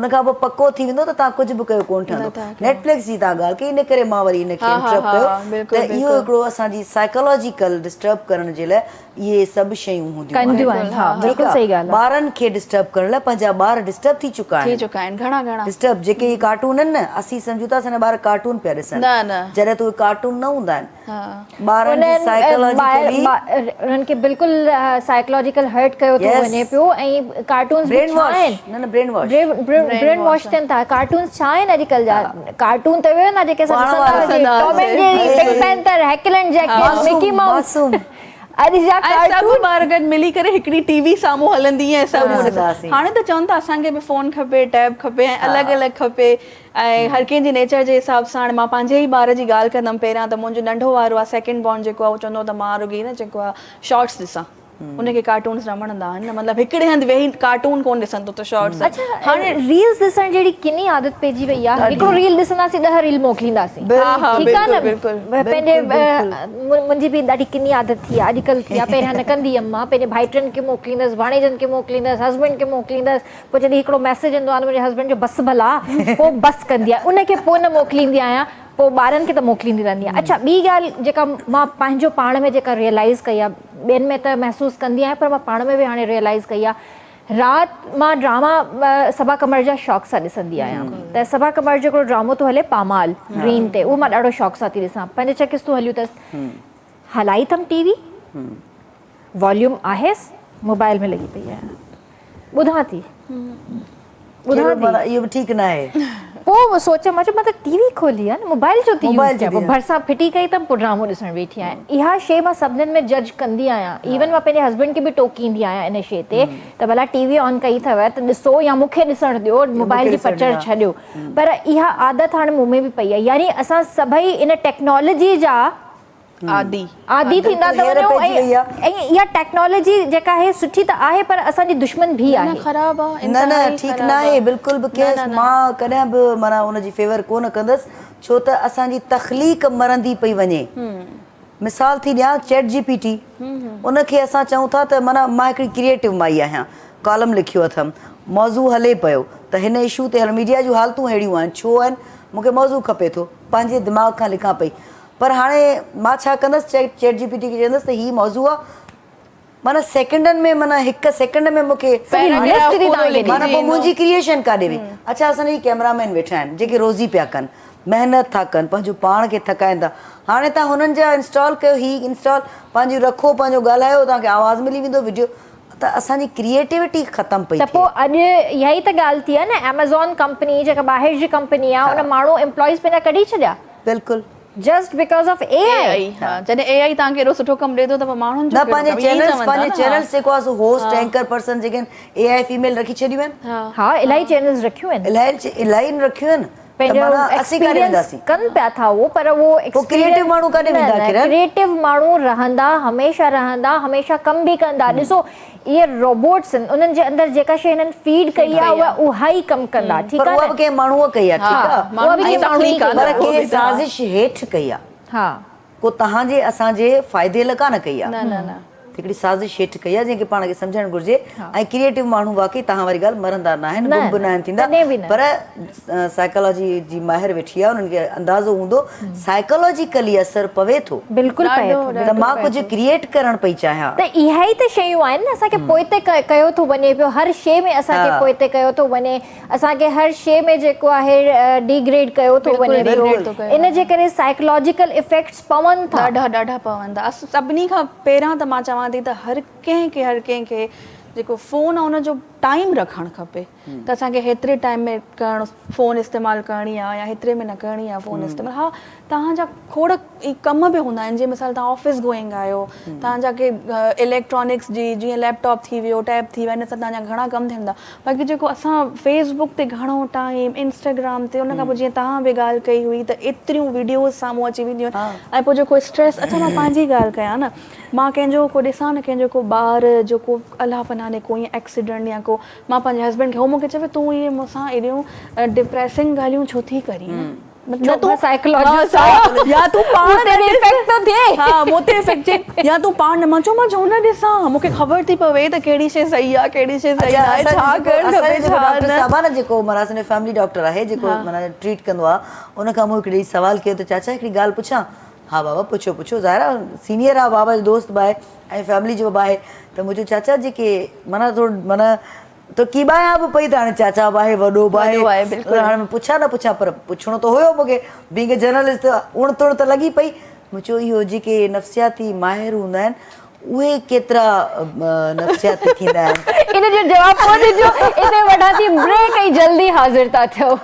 ان کان پوء پڪو ٿي ويندو ته توهان ڪجهه به ڪيو ڪونه ٺهندو نيٽ فلڪس جي توهان ڳالهه ڪئي ان ڪري مان وري ان کي انٽرپٽ ڪيو ته اهو هڪڙو اسان جي سائيڪالاجيڪل ڊسٽرب ڪرڻ جي لاء اهي سڀ شيون هونديون آهن ٺيڪ آهي ٻارن کي ڊسٽرب ڪرڻ لاء پنهنجا ٻار ڊسٽرب ٿي چڪا آهن ڊسٽرب جيڪي اهي ڪارٽون آهن نه اسين سمجهون ٿا اسان جا ٻار ڪارٽون پيا ڏسن جڏهن ته اهي ڪارٽون نه هوندا آهن ٻارن جي سائيڪالاجيڪلي انهن کي بلڪل سائيڪالاجيڪل هرٽ ڪيو ٿو وڃي پيو ۽ ڪارٽونز به ڇا آهن نه نه برين واش برين واش ٿين ٿا ڪارٽونز ڇا آهن اڄڪلهه جا ڪارٽون ته اهي نه جيڪي اسان ڏسندا هئاسين Tom and Jerry Pink Panther Hercules Jekyll Mickey Mouse اڄ جا ڪارٽون سڀ ٻار گڏ ملي ڪري هڪڙي ٽي وي سامهون هلندي ۽ سڀ هاڻي ته چون ٿا اسان کي به فون کپي ٽيب کپي ۽ الڳ الڳ کپي ۽ هر ڪنهن جي نيچر جي حساب سان هاڻي مان پنهنجي ئي ٻار جي ڳالهه ڪندم پهريان ته منهنجو ننڍو وارو آهي سيڪنڊ بورن جيڪو آهي اهو چوندو ته مان رڳي نه جيڪو آهي شارٽس ڏسان ان کي ڪارٽونس نه وڻندا آهن نه مطلب هڪڙي هنڌ ويهي ڪارٽون ڪونه ڏسندو ته شارٽس اڇا هاڻي ريلز ڏسڻ جهڙي ڪني عادت پئجي وئي آهي هڪڙو ريل ڏسنداسين 10 ريل موڪلينداسين ٺيڪ آهي نه پنهنجي منهنجي به ڏاڍي ڪني عادت ٿي آهي اڄڪلهه ٿي آهي پهريان نه ڪندي هيم مان پنهنجي ڀائٽين کي موڪليندس ڀاڻيجن کي موڪليندس هسبينڊ کي موڪليندس پوء جڏهن هڪڙو ميسيج ايندو آهي نه منهنجي هسبينڊ جو بس ڀلا پوء بس ڪندي آهيان ان کي پوء نه موڪليندي آهيان پوء ٻارن کي ته موڪليندي رهندي آهيان اڇا ٻي ڳالهه جيڪا مان پنهنجو پاڻ ۾ جيڪا ريئلائز ڪئي آهي ٻين ۾ ته محسوس ڪندي آهيان پر مان پاڻ ۾ به هاڻي ريئلائز ڪئي آهي رات مان ڊراما صبا قمر جا شوق سان ڏسندي آهيان ته صبا قمر جو هڪڙو ڊرامو ٿو هلي پامال گرين تي اهو مان ڏاڍو شوق سان ٿي ڏسان پنج ڇهه قسطون هليون اٿس هلائي اٿم ٽي وي واليوم آهيس موبائل ۾ لڳي پئي آهيان ٻڌان ٿي ٻڌان ٿي اهو به ٺيڪ ناهي. پوء سوچيم مان چيو مان ته ٽي وي کولي آهي نه موبائل ڇو ٿي يوز ڪيان پوء ڀرسان ڦٽي ڪئي اٿم پوء ڊرامو ڏسڻ ويٺي آهيان اها شيء مان سڀنين ۾ جج ڪندي آهيان ايون مان پنهنجي هسبينڊ کي به ٽوڪيندي آهيان ان شيء تي ته ڀلا ٽي وي آن ڪئي اٿو ته ڏسو يا مون کي ڏسڻ ڏيو موبائل جي پچر ڇڏيو پر اها عادت هاڻي مون ۾ به پئي آهي يعني اسان سڀئي ان ٽيڪنالاجي جا عادي عادي ٿيندا ٿا وڃون ۽ اها ٽيڪنالاجي جيڪا آهي سٺي ته آهي پر اسان جي دشمن به آهي. نه خراب آ نه نه ٺيڪ ناهي بلڪل به ڪيس مان ڪڏهن به معنيٰ ان جي فيور ڪونه ڪندس ڇو ته اسان جي تخليق مرندي پئي وڃي مثال ٿي ڏيان چيٽ جي پي ٽي ان کي اسان چئون ٿا ته معنيٰ مان هڪڙي ڪريئيٽو مائي آهيان ڪالم لکيو اٿم موضوع هلي پيو ته هن اشو تي هلو ميڊيا جون حالتون اهڙيون آهن ڇو آهن مون کي موضوع کپي ٿو پنهنجي دماغ کان لکان پئي پر هاڻي مان ڇا ڪندس چيٽ جي پي ٽي کي چوندس ته هي موضوع آ معنيٰ سيڪنڊن ۾ معنيٰ هڪ سيڪنڊ ۾ مون کي لسٽ ٿي توهان کي معنيٰ پوء منهنجي ڪريئيشن ڪاڏي وئي اڇا اسان جا هي ڪئميرا مين ويٺا آهن جيڪي روزي پيا ڪن محنت ٿا ڪن پنهنجو پاڻ کي ٿڪائن ٿا هاڻي توهان هنن جا انسٽال ڪيو هي انسٽال پنهنجو رکو پنهنجو ڳالهايو توهان کي آواز ملي ويندو وڊيو ته اسان جي ڪريئيٽوٽي ختم پئي ته ٿئي. پوء اڄ اها ئي ته ڳالهه ٿي آهي نه ايمازون ڪمپني جيڪا ٻاهر جي ڪمپني آهي ان ماڻهو ايمپلائيز پنهنجا ڪڍي ڇڏيا. بلڪل. Just because of A I. ها جڏهن اي آئي توهان کي ايڏو سٺو ڪم ڏئي ٿو ته پوء ماڻهن جو نه ڪهڙو پنهنجي ڪم ائين چينلز چون ٿا پنهنجي نه چينلز جيڪو آهي سو هوسٽ اينڪر پرسن جيڪي آهن اي آئي فيميل رکي ڇڏيون آهن. ها الاهي چينلز رکيون آهن. الاهي الاهي رکيون آهن ته پنهنجو معنيٰ اسين ڪاڏي ايڪسپيرينس وينداسين. ڪن پيا ٿا اهو پر اهو پوء ڪريئيٽو ماڻهو ڪاڏي نه ويندا نه ڪرن. ڪريئيٽو ماڻهو رهندا هميشه رهندا هميشه ڪم به ڪندا ڏسو اهي روبوٽس آهن انهن جي اندر جيڪا شي هنن فيڊ ڪئي آهي اها اها ئي ڪم ڪندا ٺيڪ پر آهي اها نه به ڪنهن ماڻهوء ڪئي آهي ٺيڪ آهي اها به ڪنهن ماڻهوء ئي ڪئي پر آهي ڪنهن سازش هيٺ ڪئي آهي ها ڪو توهان جي اسان جي فائدي لاء ڪانه ڪئي آهي نه نه نه. هڪڙي سازش هيٺ ڪئي آهي جنهن کي پاڻ کي سمجهڻ گهرجي ۽ ڪريئيٽو ماڻهو واقعي توهان واري ڳالهه مرندا ناهن گم به ناهن ٿيندا پر سائيڪالاجي جي ماهر ويٺي آهي انهن کي اندازو هوندو سائيڪالاجيڪلي اثر پوي ٿو بلڪل پئي ٿو ته مان ڪجهه ڪريئيٽ ڪرڻ پئي چاهيان. ته اها ئي ته شيون آهن نه اسان کي پوئتي ڪيو ٿو وڃي پيو هر شي ۾ اسان کي پوئتي ڪيو ٿو وڃي اسان کي هر شي ۾ جيڪو آهي ڊي گريڊ ڪيو ٿو وڃي پيو ان جي ڪري سائيڪالاجيڪل افيڪٽس پون ٿا. ڏاڍا ڏاڍا پون ٿا سڀني کان پهريان ته مان چوان ٿي ته هر ڪنهن کي هر ڪنهن کي جيڪو فون آهي ان جو ٽائيم رکڻ کپي ته اسان کي هيتري ٽائيم ۾ ڪرڻ فون استعمال ڪرڻي آهي يا هيتري ۾ نه ڪرڻي آهي فون استعمال ها توهان جا کوڙ ڪم به هوندا آهن جيئن مثال توهان آفيس گوئنگ آهيو توهان جا ڪي اليڪٽرانڪس جي جيئن ليپ ٽاپ ٿي ويو ٽيب ٿي ويا ان سان توهان جا گهڻا ڪم ٿين ٿا باقي جيڪو اسان فيس بڪ تي گهڻو ٽائيم انسٽاگرام تي ان کان پوء جيئن توهان به ڳالهه ڪئي هئي ته ايتريون ويڊيوز سامهون اچي وينديون آهن ۽ پوء جيڪو اسٽريس اڇا مان پنهنجي ڳالهه ڪيان نه مان ڪنهن جو ڪو ڏسان نه ڪنهن جو ڪو ٻار جو ڪو الله پناهه ڏي ڪو ائين ايڪسيڊنٽ يا ڪو مان پنهنجي هسبينڊ کي هو مون کي چوي تون اهي مون سان ايڏيون ڊپريسنگ ڳالهيون ڇو ٿي ڪرين نه تون سائيڪالاجسٽ يا تون پاڻ مون تي به افيڪٽ ٿو ٿئي ها مون تي افيڪٽ ٿئي يا تون پاڻ نه مان چيو مان ڇو نه ڏسان مون کي خبر ٿي پوي ته ڪهڙي شي صحيح آ ڪهڙي شي صحيح نه آهي ڇا ڪرڻ کپي ڇا نه ڊاڪٽر صاحب آ نه جيڪو معنيٰ اسان جو فيملي ڊاڪٽر آهي جيڪو معنيٰ ٽريٽ ڪندو آ ان کان مون هڪڙي ڏينهن سوال ڪيو ته چاچا هڪڙي ڳالهه پڇان ها بابا پڇو پڇو ظاهر آ سينيئر آ بابا جو دوست به آهي ۽ فيملي جو به آهي ته مون چيو چاچا جيڪي معنيٰ ٿورو معنيٰ ته ڪيٻايان به پئي ته هاڻي چاچا به آهي وڏو به آهي هاڻي مان پڇان نه پڇان پر پڇڻو ته هيو مون کي بينگ اي جرنلسٽ اڻ تڻ ته لڳي پئي مون چيو اهو جيڪي نفسياتي ماهر هوندا آهن اهي ڪيترا نفسياتي ٿيندا آهن. ان جو جواب پوء ڏجو اتي وٺان ٿي بريڪ ۽ جلدي حاضر ٿا ٿيون.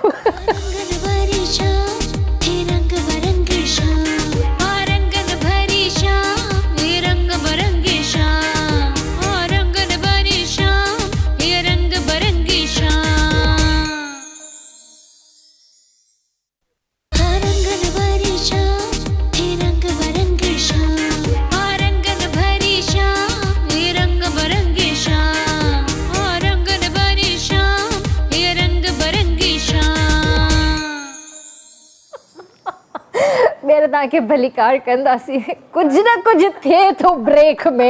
ٻيهر توهان کي ڀليڪار ڪنداسين ڪجهه نه ڪجهه ٿئي ٿو بريڪ ۾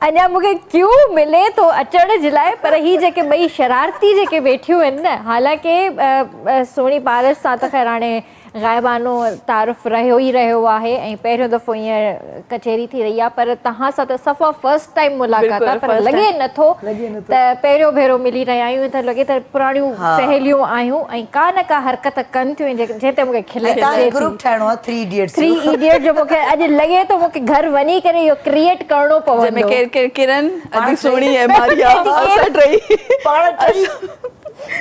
اڃا مون کي ڪيو ملي ٿو اچڻ جي لاء پر هي جيڪي ٻئي شرارتي جيڪي ويٺيون آهن نه حالانڪه سهڻي پارس سان ته خير هاڻي غائبانو تعارف رهيو ئي رهيو آهي ۽ پهريون دفعو ائين ڪچهري ٿي رهي آهي پر توهان سان ته صفا فرسٽ ٽائيم ملاقات آهي پر لڳي نٿو ته پهريون ڀيرو ملي رهيا آهيون ته لڳي ته پراڻيون سهيليون آهيون ۽ ڪا نه ڪا حرڪت ڪن ٿيون جنهن تي مونکي کل اچي ٿي. گروپ ٺاهڻو آهي ٿري ايڊيٽس ٿري ايڊيٽس جو مونکي اڄ لڳي ٿو مونکي گهر وڃي ڪري اهو ڪريئيٽ ڪرڻو پوندو. جنهن ۾ ڪير ڪير ڪرن ادي سهڻي ۽ ماريا اسان ٽئي پاڻ ٽئي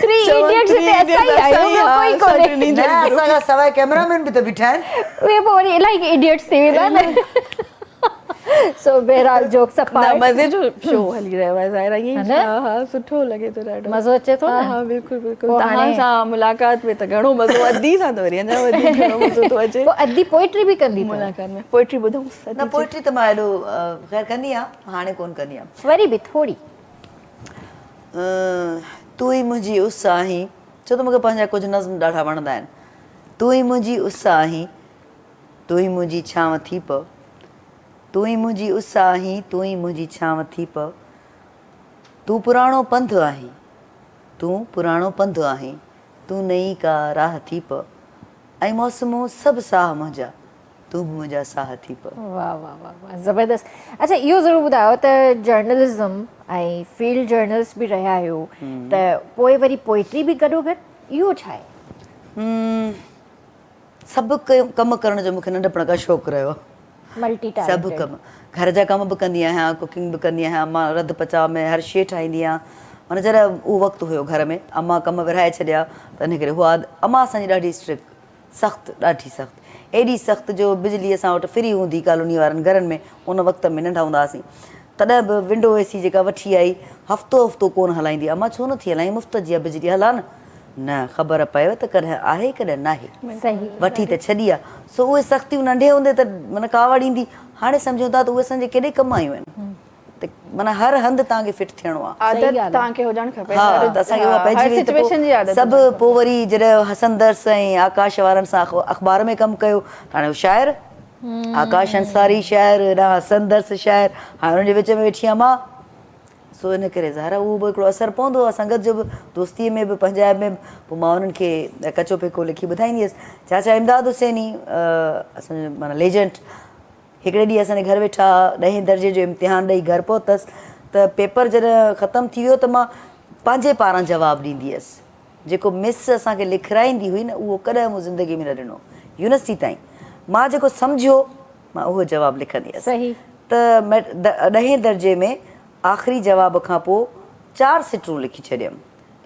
ٿري ايڊيٽس هتي اسان ئي آهيون ٻيو ڪوئي ڪونهي. نه اسان کان سواء ڪئميرا مين به ته بيٺا آهن. اهي پوء وري الاهي ايڊيٽس ٿي ويندا نه. سو بهرحال جوڪس اپارٽ. نه مزي جو شو هلي رهيو آهي ظاهر آهي ائين ها ها سٺو لڳي ٿو ڏاڍو. مزو اچي ٿو نه. ها ها بلڪل بلڪل توهان سان ملاقات ۾ ته گهڻو مزو ادي سان ته وري اڃا وڌيڪ گهڻو مزو ٿو اچي. پوء ادي پوئٽري به ڪندي اٿو. ملاقات ۾ پوئٽري ٻڌون ادي جي. نه پوئٽري ته مان ايڏو خير ڪندي آهيان هاڻي ڪونه ڪندي آهيان. وري به ٿوري. تون ئي منهنجي اس آهين، ڇو ته مون کي پنهنجا ڪجهه نظم ڏاڍا وڻندا آهن. تون ئي منهنجي اس آهين، تون ئي منهنجي ڇانو ٿي پؤ. تون ئي منهنجي اس آهين، تون ئي منهنجي ڇانو ٿي پؤ. تون پراڻو پنڌ آهين، تون پراڻو پنڌ آهين، تون نئين ڪا راهه ٿي پؤ. ۽ موسمون سڀ ساهه منهنجا، تون به منهنجا ساهه ٿي پؤ. واه واه واه واه زبردست اڇا اهو ضرور ٻڌايو ته جرنلزم ۽ فيلڊ جرنلسٽ به رهيا آهيو ته پوء وري پوئٽري به گڏو گڏ اهو ڇا آهي؟ سڀ ڪم ڪرڻ جو مونکي ننڍپڻ کان شوق رهيو آهي. ملٽي سڀ ڪم گهر جا ڪم به ڪندي آهيان ڪوڪنگ به ڪندي آهيان مان رڌ پچاء ۾ هر شي ٺاهيندي آهيان معنيٰ جڏهن اهو وقت هيو گهر ۾ امان ڪم ورهائي ڇڏيا ته ان ڪري هئا امان اسان جي ڏاڍي اسٽرڪ سخت، ڏاڍي سخت. ايڏي سخت جو بجلي اسان وٽ فري هوندي ڪالوني وارن گهرن ۾ ان وقت ۾ ننڍا هوندا هئاسين تڏهن به ونڊو اي سي جيڪا وٺي آئي هفتو هفتو ڪونه هلائيندي امان ڇو نٿي هلائين مفت جي آ بجلي هلا نه نه خبر پيو ته ڪڏهن آهي ڪڏهن ناهي وٺي ته ڇڏي آ سو اهي سختيون ننڍي هوندي ته معنيٰ ڪاوڙ ايندي هاڻي سمجهون ٿا ته اهي اسان جي ڪيڏي ڪم آيون آهن. ته معنيٰ هر هنڌ توهان کي فٽ ٿيڻو آ. عادت توهان کي هجڻ کپي ها ته اسان کي اها پئجي وئي ته پوء سڀ پوء وري جڏهن حسن درس ۽ آڪاش وارن سان اخبار ۾ ڪم ڪيو ته هاڻي هو شاعر آڪاش انصاري شاعر، هيڏانهن حسن درس شاعر، هاڻي انهن جي وچ ۾ ويٺي آهيان مان. سو ان ڪري ظاهر آهي اهو به هڪڙو اثر پوندو آهي سنگت جو به، دوستيء ۾ به، پنهنجائپ ۾ به. پوء مان انهن کي ڪچو ڦڪو لکي ٻڌائيندي هيس. چاچا امداد حسيني اسان جو معنيٰ ليجنڊ هڪڙي ڏينهن اسان جي گهر ويٺا هئا، ڏهين درجي جو امتحان ڏئي گهر پهتس ته پيپر جڏهن ختم ٿي ويو ته مان پنهنجي پاران جواب ڏيندي هيس. جيڪو مس اسان کي لکرائيندي هئي نه اهو ڪڏهن مون زندگي ۾ نه ڏنو. يونيورسٽي تائين مان جيڪو سمجهيو مان اهو جواب لکندي هيس ته ڏهين درجي ۾ آخري جواب کان پوء چار سٽون لکي ڇڏيم.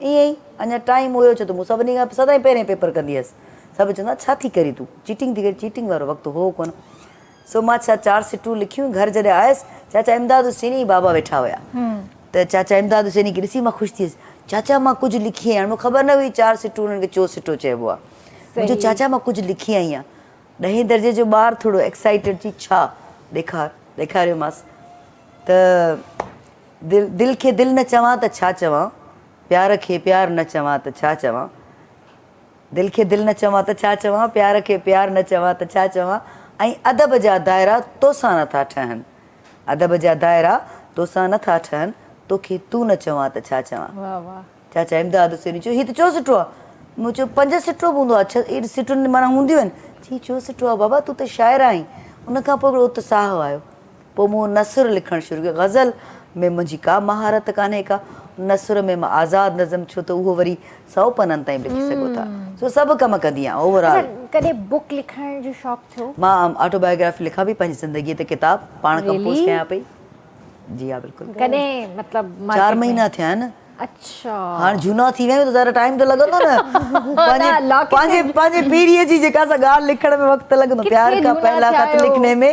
ائين ئي اڃا ٽائيم هيو ڇو ته مون سڀني کان سدائين پهرين پيپر ڪندي هيس. سڀ چوندا ڇا ٿي ڪرين تون چيٽنگ ٿي ڪرين چيٽنگ وارو وقت هو ڪونه. سو مان ڇا چار سٽون لکيون گهر جڏهن آيس چاچا امداد حسيني بابا ويٺا هيا ته چاچا امداد حسيني کي ڏسي مان خوش ٿي ويس چاچا مان ڪجهه لکي آئي آهيان مون کي خبر نه هئي چار سٽون انهن کي چو سٽو چئبو آهي مون چيو چاچا مان ڪجهه لکي آئي آهيان ڏهين درجي جو ٻار ٿورو ايڪسائيٽيڊ ٿي ڇا ڏيکار ڏيکاريومانس ته دل دل کي دل نه چوان ته ڇا چوان پيار کي پيار نه چوان ته ڇا چوان دل کي دل نه چوان ته ڇا چوان، پيار کي پيار نه چوان ته ڇا چوان ۽ ادب جا دائرا توسان نه ٿا ٺهن ادب جا دائرا توسان نه ٿا ٺهن توکي تون نه چوان ته ڇا چوان. چاچا امداد حسيني چيو هي ته چو سٽو آ. مون چيو پنج سٽو به هوندو آ ڇهه اهڙي سٽن معنيٰ هونديون آهن. چي چو سٽو آ بابا تون ته شاعر آهين. ان کان پوء هڪڙو اتساهه آيو. پوء مون نثر لکڻ شروع ڪيو. غزل ۾ منهنجي ڪا مهارت ڪانهي ڪا. نثر ۾ مان آزاد نظم ڇو ته اهو وري سئو پنن تائين به لکي سگهو ٿا. سو سڀ ڪم ڪندي آهيان اوور آل. اڇا ڪڏهن بڪ لکڻ جو شوق ٿيو؟ مان آٽو بايوگرافي لکان پئي پنهنجي زندگيء تي ڪتاب پاڻ ڪمپوز ڪيان پئي. جي ها بلڪل. ڪڏهن مطلب مارڪيٽ ۾؟ چار مهينا ٿيا آهن. اڇا. هاڻ جهونا ٿي ويا آهيون ته ذرا ٽائيم ته لڳندو نه. پنهنجي پنهنجي پيڙهيء جي جيڪا سا ڳالهه لکڻ ۾ وقت لڳندو. پيار کا پهلا خط لکني ۾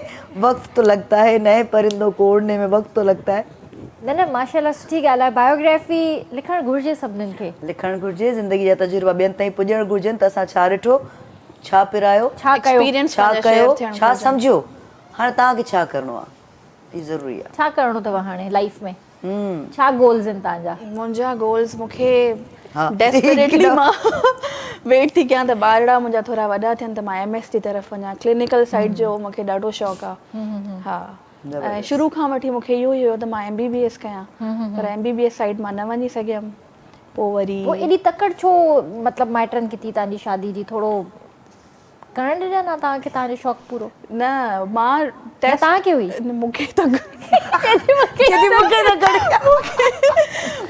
وقت تو لگتا هي نئي پرندو ڪو اڙني ۾ وقت تو لگتا هي. نه نه ماشاءالله سٺي ڳالهه آهي بايوگرافي لکڻ گهرجي سڀنن کي. لکڻ گهرجي زندگي جا تجربا ٻين تائين پڄڻ گهرجن ته اسان ڇا ڏٺو ڇا پرايو ڇا ڪيو ڇا ڪيو ڇا سمجهيو هاڻ توهان کي ڇا ڪرڻو آهي اهو ضروري آهي. ڇا ڪرڻو اٿو هاڻي لائيف ۾. ڇا گولز آهن توهان جا؟ منهنجا گولز مون کي ڊيسپريٽلي مان ويٽ ٿي ڪيان ته ٻارڙا منهنجا ٿورا وڏا ٿين ته مان ايم ايس جي طرف وڃان ڪلينيڪل سائيڊ جو مون کي ڏاڍو شوق آ ها ۽ شروع کان وٺي مون کي اهو ئي هيو ته مان ايم بي بي ايس ڪيان پر M B B S side مان نه وڃي سگهيم پوء وري پوء ايڏي تڪڙ ڇو مطلب مائٽن کي ٿي توهان جي شادي جي ٿورو ڪرڻ ڏنا نه توهان کي توهان جو شوق پورو. نه مان ٽيسٽ توهان کي هئي. مون کي ته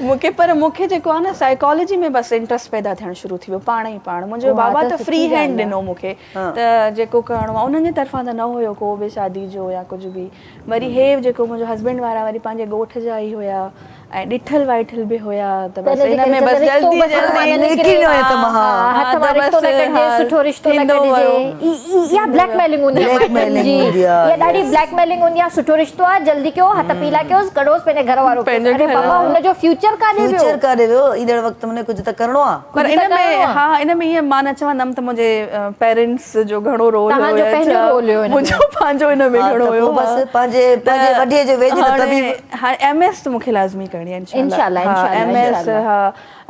مون کي پر مون کي جيڪو آهي نه سائيڪالاجي ۾ بس انٽرسٽ پيدا ٿيڻ شروع ٿي ويو پاڻ ئي پاڻ منهنجو بابا ته فري هينڊ ڏنو مون کي ته جيڪو ڪرڻو آهي انهن جي طرفان ته نه هيو ڪو به شادي جو يا ڪجهه به وري هي جيڪو منهنجو هسبينڊ وارا وري پنهنجي ڳوٺ جا ئي هيا ۽ ڏٺل وائٺل به هيا ته بس ان ۾ بس جلدي جلدي نڪري ويو ته مان هٿ مان رشتو نه ڪڍجي سٺو رشتو نه ڪڍجي اها بليڪ ميلنگ هوندي آهي مائٽن جي اها ڏاڍي بليڪ ميلنگ هوندي آهي سٺو رشتو آهي جلدي ڪيو هٿ پيلا ڪيوس ڪڍوس پنهنجي گهر وارو ڪيوس اري بابا هن جو فيوچر ڪاڏي ويو فيوچر ڪاڏي ويو ايندڙ وقت ۾ ڪجهه ته ڪرڻو آهي پر ان ۾ ها ان ۾ ائين مان نه چوندم ته منهنجي پيرنٽس جو گهڻو رول هيو توهان جو پنهنجو رول هيو منهنجو پنهنجو ان ۾ گهڻو هيو بس پنهنجي پنهنجي وڍي جو ويڄ ته طبيب هاڻي ايم ايس ته مونکي لازمي ڪرڻي آهي انشاء الله ها ايم ايس ها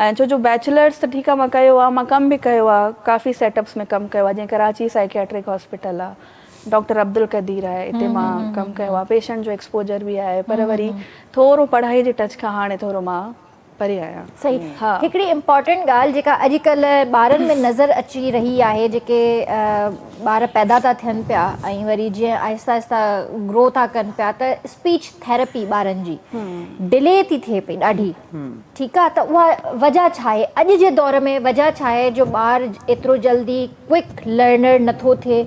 ۽ ڇو جو بيچلرس ته ٺيڪ آهي مان ڪيو آهي مان ڪم به ڪيو آهي ڪافي سيٽ اپس ۾ ڪم ڪيو آهي جيئن ڪراچي سائڪياٽرڪ هاسپيٽل آهي ڊاڪٽر عبدالقدير آهي اتي مان ڪم ڪيو آهي پيشنٽ جو ايڪسپوجر به آهي پر وري ٿورو پڙهائي جي ٽچ کان هاڻي ٿورو مان پري آهيان. صحيح هڪڙي امپارٽنٽ ڳالهه جيڪا اڄڪلهه ٻارن ۾ نظر اچي رهي آهي جيڪي ٻار پيدا ٿا ٿين پيا ۽ وري جيئن آهسته آهسته گرو ٿا ڪن پيا ته اسپيچ ٿيراپي ٻارن جي ڊلي ٿي ٿئي پئي ڏاڍي ٺيڪ آ ته اها وجه ڇا آهي اڄ جي دور ۾ وجه ڇا آهي جو ٻار ايترو جلدي ڪوئڪ لرنر نٿو ٿئي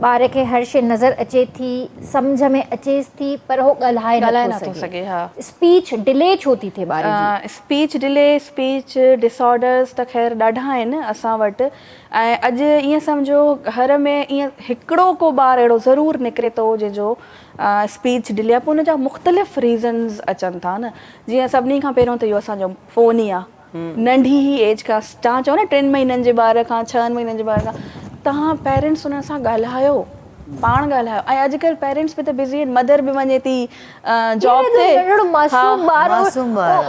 ٻار کي هر شي نظر اچي ٿي سمجهه ۾ اچيس ٿي پر هو ڳالهائي نٿو سگهي اسپيچ ڊلي ڇو ٿي ٿئي ٻار جي؟ اسپيچ ڊلي اسپيچ ڊس آرڊرز ته خير ڏاڍا آهن اسان وٽ ۽ اڄ ائين سمجهو گهر ۾ ائين هڪڙو ڪو ٻار اهڙو ضرور نڪري ٿو جنهن جو اسپيچ ڊلي آهي پوء ان جا مختلف ريزنز اچن ٿا نه جيئن سڀني کان پهريون ته اهو اسان جو فون ئي آهي ننڍي ئي ايج کان توهان چئو نه ٽن مهينن جي ٻار کان ڇهن مهينن جي ٻار کان توهان پيرنٽس انهن سان ڳالهايو پاڻ ڳالهايو ۽ اڄڪلهه پيرنٽس به ته بزي آهن مدر به وڃي ٿي جاب تي ننڍڙو معصوم ٻار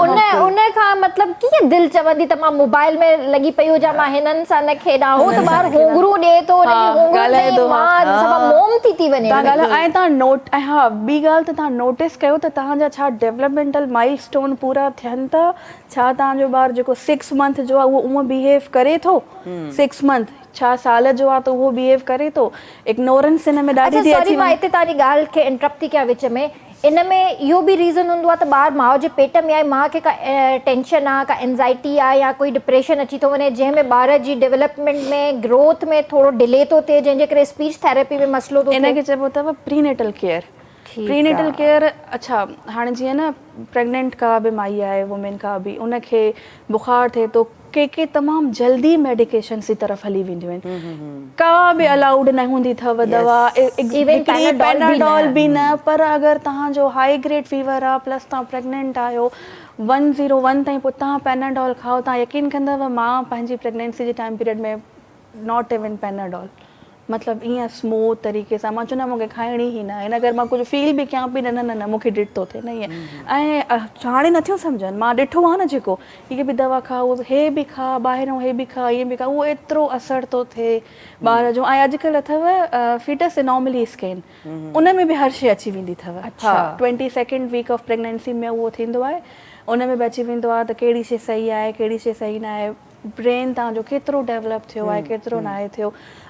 ان ان کان مطلب ڪيئن دل چوندي ته مان موبائل ۾ لڳي پئي هجان مان هنن سان نه کيڏان هو ته ٻار هونگرون ڏئي ٿو ان جي هونگرون تي ئي ماء صفا موم ٿي ٿي وڃي. تان ڳالهايو ۽ تان نوٽ ۽ ها ٻي ڳالهه ته تان نوٽس ڪيو ته تان جا ڇا ڊولپمينٽل مائل اسٽون پورا ٿين ٿا ڇا تان جو ٻار جيڪو سڪس منٿ جو آهي اهو اونئن بيهيو ڪري ٿو سڪس منٿ ڇا سال جو آ ته اهو بيهيو ڪري ٿو اگنورنس هن ۾ ڏاڍي اڇا ٿي سوري اچي مان وڃي. هتي توهان جي ڳالهه کي انٽرپٽ ٿي ڪيان وچ ۾ ان ۾ اهو به ريزن هوندو آ ته ٻار ماء جي پيٽ ۾ آهي ماء کي ڪا ٽينشن آ ڪا انزائٽي آ يا ڪوئي ڊپريشن اچي ٿو وڃي جنهن ۾ ٻار جي ڊولپمينٽ ۾ گروٿ ۾ ٿورو ڊلي ٿو ٿئي جنهن جي ڪري اسپيچ ٿيراپي ۾ مسئلو ٿو ان ٿئي. کي چئبو اٿو پرينيٽل ڪيئر ٺيڪ پرينيٽل آ. ڪيئر اڇا هاڻي جيئن نه پريگنينٽ ڪا به مائي آهي وومين ڪا به ان کي بخار ٿئي ٿو ڪي ڪي تمام جلدي ميڊيڪيشنس جي طرف هلي وينديون آهن ڪا به الائوڊ نه هوندي اٿو دوا هڪڙي پيناڊول به نه پر اگر توهان جو هائي گريڊ فيور آهي پلس توهان پريگنينٽ آهيو ون زيرو ون تائين پوء توهان پيناڊول کائو توهان يقين ڪندؤ مان پنهنجي پريگنينسي جي time period ۾ not even Panadol مطلب ايئن اسموٿ طريقي سان مان چوندي آهيان مونکي کائڻي ئي نه آهي اگر مان ڪجهه فيل به ڪيان پئي نه نه نه مونکي ڊٽ ٿو ٿئي نه ايئن ۽ هاڻي نٿيون سمجهن مان ڏٺو آهي نه جيڪو هي به دوا کاء اهو هي به کاء ٻاهريون هي به کاء ايئن به کاء اهو ايترو اثر ٿو ٿئي ٻار جو ۽ اڄڪلهه اٿو فيٽس انوملي اسڪين ان ۾ به هر شي اچي ويندي اٿو ها twenty second week of pregnancy ۾ اهو ٿيندو آهي ان ۾ به اچي ويندو آهي ته ڪهڙي شي صحيح آهي ڪهڙي شي صحيح نه آهي برين توهان جو ڪيترو ڊيولپ ٿيو آهي ڪيترو ناهي ٿيو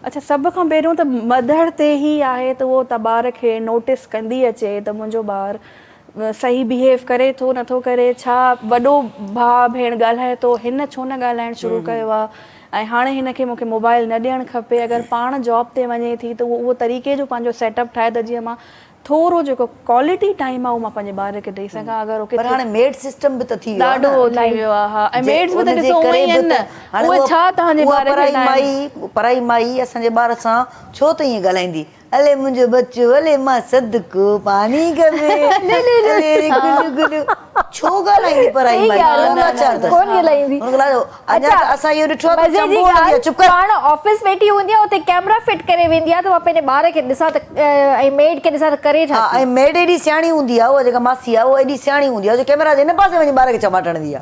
اڇا سڀ کان پهريون ته مدر تي ئي آهي ته اهو ته ٻار کي نوٽس ڪندي اچي ته منهنجو ٻار صحيح بيهيو ڪري ٿو نٿو ڪري ڇا وڏو ڀاء ڀيڻ ڳالهائي ٿو هن ڇو نه ڳالهائڻ شروع ڪيو آهي ۽ هاڻي هن کي مونکي موبائل نه ڏيڻ کپي اگر پاڻ جاب تي وڃي ٿي ته اهو اهو طريقي جو پنهنجو سيٽ اپ ٺاهي ته جيئن مان ٿورو جيڪو ڪوالٽي ٽائيم آ اهو مان پنهنجي ٻار کي ڏئي سگهان اگر هو پر ڪٿي هاڻي ميڊ سسٽم به ته ٿي ويو آ ڏاڍو نه ٿي ويو آ ها ۽ جي ميڊز به ته ان جي ڏسو اونئن ڪري ئي به آهن ته نه هاڻي اهي اها ڇا توهان جي اها ٻار کي پرائي ٽائيم مائي پرائي مائي اسان جي ٻار سان ڇو ته ائين ڳالهائيندي الي منهنجو ٻچو الي مان صدقو پاڻي کپي الي ري گلو گلو ڇو ڳالهائيندي پرائي صحيح مائي ڳالهه ڪو آ لاچار اٿس ڪون ڳالهائيندي هن کي لاچار اڃا اڇا ته اسان اهو ڏٺو آ ته مزي جي چنبو هڻندي آ ڳالهه چپ ڪر. پاڻ آفيس ويٺي هوندي آ اتي ڪيمرا فٽ ڪري ويندي آ ته مان پنهنجي ٻار کي ڏسان ته ۽ ميڊ کي ڏسان ته ڪري ڇا ها ٿي. ۽ ميڊ ايڏي سياڻي هوندي آ اها جيڪا ماسي آ اها ايڏي سياڻي هوندي آ جو ڪيمرا جي هن پاسي وڃي ٻار کي چماٽ هڻندي آ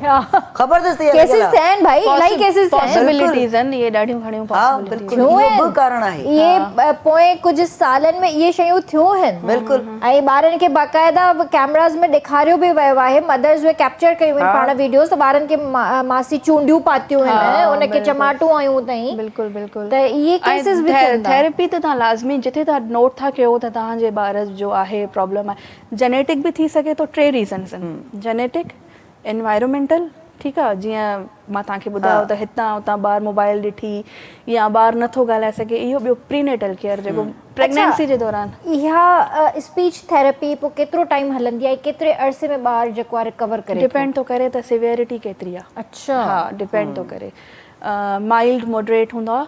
خبر اٿس ته اها لڳل ڪيسز آ. ٿيا آهن ڀائي الاهي ڪيسز ٿيا آهن. پاسيبلٽيز آهن اهي ڏاڍيون گهڻيون ها پاسيبلٽيز بلڪل ٿيون اهو به آهن ڪارڻ آهي. اهي پوئين ڪجهه سالن ۾ اهي شيون ٿيون آهن. بلڪل. ۽ ٻارن کي باقاعده ڪيمراز ۾ ڏيکاريو به ويو آهي مدرز اهي ڪيپچر ڪيون آهن پاڻ ويڊيوز ته ٻارن کي ماسي چونڊيون پاتيون آهن ان کي چماٽون هنيون اٿئين بلڪل بلڪل ته اهي ڪيسز به ٿين ٿا. ٿيراپي ته توهان لازمي جتي توهان نوٽ ٿا ڪيو ته توهان جي ٻار جو آهي پرابلم آهي جينيٽڪ به ٿي سگهي ٿو ٽي ريزنز آهن جينيٽڪ انوائرومينٽل ٺيڪ آ جيئن مان توهان کي ٻڌايو ته هتان هتان ٻار موبائل ڏٺي يا ٻار نٿو ڳالهائي سگهي اهو ٻيو پرينيٽل ڪيئر جيڪو پريگنينسي جي دوران. اها اسپيچ ٿيراپي پوء ڪيترو ٽائيم هلندي آهي ڪيتري عرصي ۾ ٻار جيڪو آهي ريڪور ڪري ٿو؟ ڊپينڊ ٿو ڪري ته سيويئرٽي ڪيتري آ. اڇا. ها ڊپينڊ ٿو ڪري مائلڊ موڊريٽ هوندو آ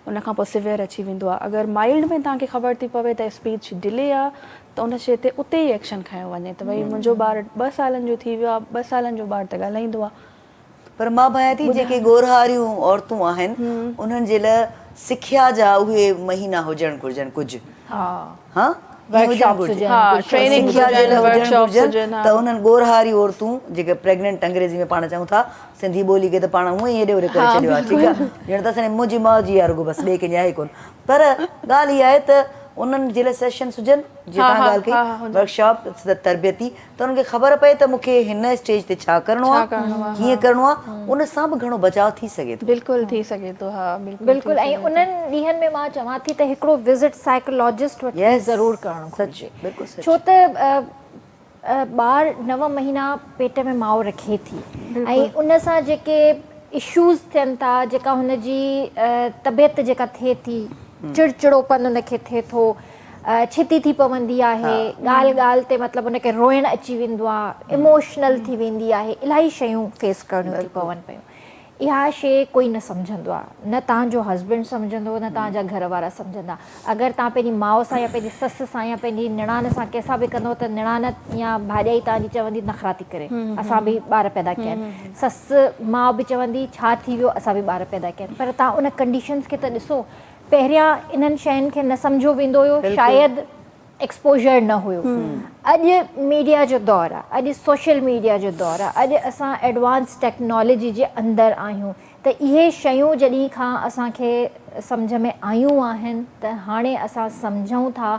ان کان پوء سيويئر اچي ويندو آهي اگر مائلڊ ۾ توهان کي خبر ٿي پوي ته اسپيچ ڊلي آهي ته ان شيء تي اتي ئي ايڪشن کنيو وڃي ته ڀئي منهنجو ٻار ٻه سالن جو ٿي ويو آهي ٻه سالن جو ٻار ته ڳالهائيندو آهي. پر مان ڀانيان ٿي جيڪي ڳورهاريون عورتون آهن انهن جي لاء سکيا جا اهي مهينا هجڻ گهرجن ڪجهه ها ورڪشاپس هجن ٽريننگ سکيا جي لاء هجڻ گهرجن ها ته انهن ڳورهاري عورتون جيڪي پريگننٽ انگريزي ۾ پاڻ چئون ٿا سنڌي ٻولي کي ته پاڻ هونئن ئي هيڏي هوڏي ڪري ڇڏيو آهي ٺيڪ آهي ڄڻ ته اسان جي منهنجي ماء جي آهي رڳو بس ٻئي ڪنهن جي آهي ڪونه پر ڳالهه اها آهي ته انهن جي لاء سيشنس هجن جيئن توهان ڳالهه ڪئي ورڪشاپ تربيتي ته انهن کي خبر پئي ته مون کي هن اسٽيج تي ڇا ڪرڻو آهي ڪيئن ڪرڻو آهي ان سان به گهڻو بچاء ٿي سگهي ٿو. بلڪل ٿي سگهي ٿو ها بلڪل ۽ انهن ڏينهن ۾ مان چوان ٿي ته هڪڙو وزٽ سائيڪالاجسٽ وٽ ضرور ڪرڻ گهرجي ڇو ته ٻار نو مهينا پيٽ ۾ ماء رکي ٿي ۽ ان سان جيڪي اشوز ٿين ٿا جيڪا هن جي طبيعت جيڪا ٿئي ٿي چڙچڙوپن ان کي ٿئي ٿو ڇتي ٿي پوندي آهي ڳالهه ڳالهه تي مطلب ان کي روئڻ اچي ويندو آهي اموشنل ٿي ويندي آهي الاهي شيون فيس ڪرڻيون ٿي پون پيون اها شيء ڪوئي نه سمجهندو آهي نه توهان جو هسبينڊ سمجهندو نه توهان جا گهر وارا سمجهندا اگر توهان پنهنجي ماء سان يا پنهنجي سس سان يا پنهنجي نڻان سان ڪنهن سان به ڪندو ته نڻان يا ڀاڄائي توهان جي چوندي نخرا ٿي ڪري اسان به ٻار پيدا ڪيا آهن سس ماء به چوندي ڇا ٿي ويو اسان به ٻار پيدا ڪيا آهن پر توهان ان ڪنڊيشنز کي ته ڏسو پهريان انهن شين کي نه سمجهيو ويندو هيو شايد ايڪسپوجر نه هيو اڄ ميڊيا جو دور آ اڄ سوشل ميڊيا جو دور آ اڄ اسان ايڊوانس ٽيڪنالاجي جي اندر آهيون ته اهي شيون جڏهن کان اسان کي سمجهه ۾ آيون آهن ته هاڻي اسان سمجهون ٿا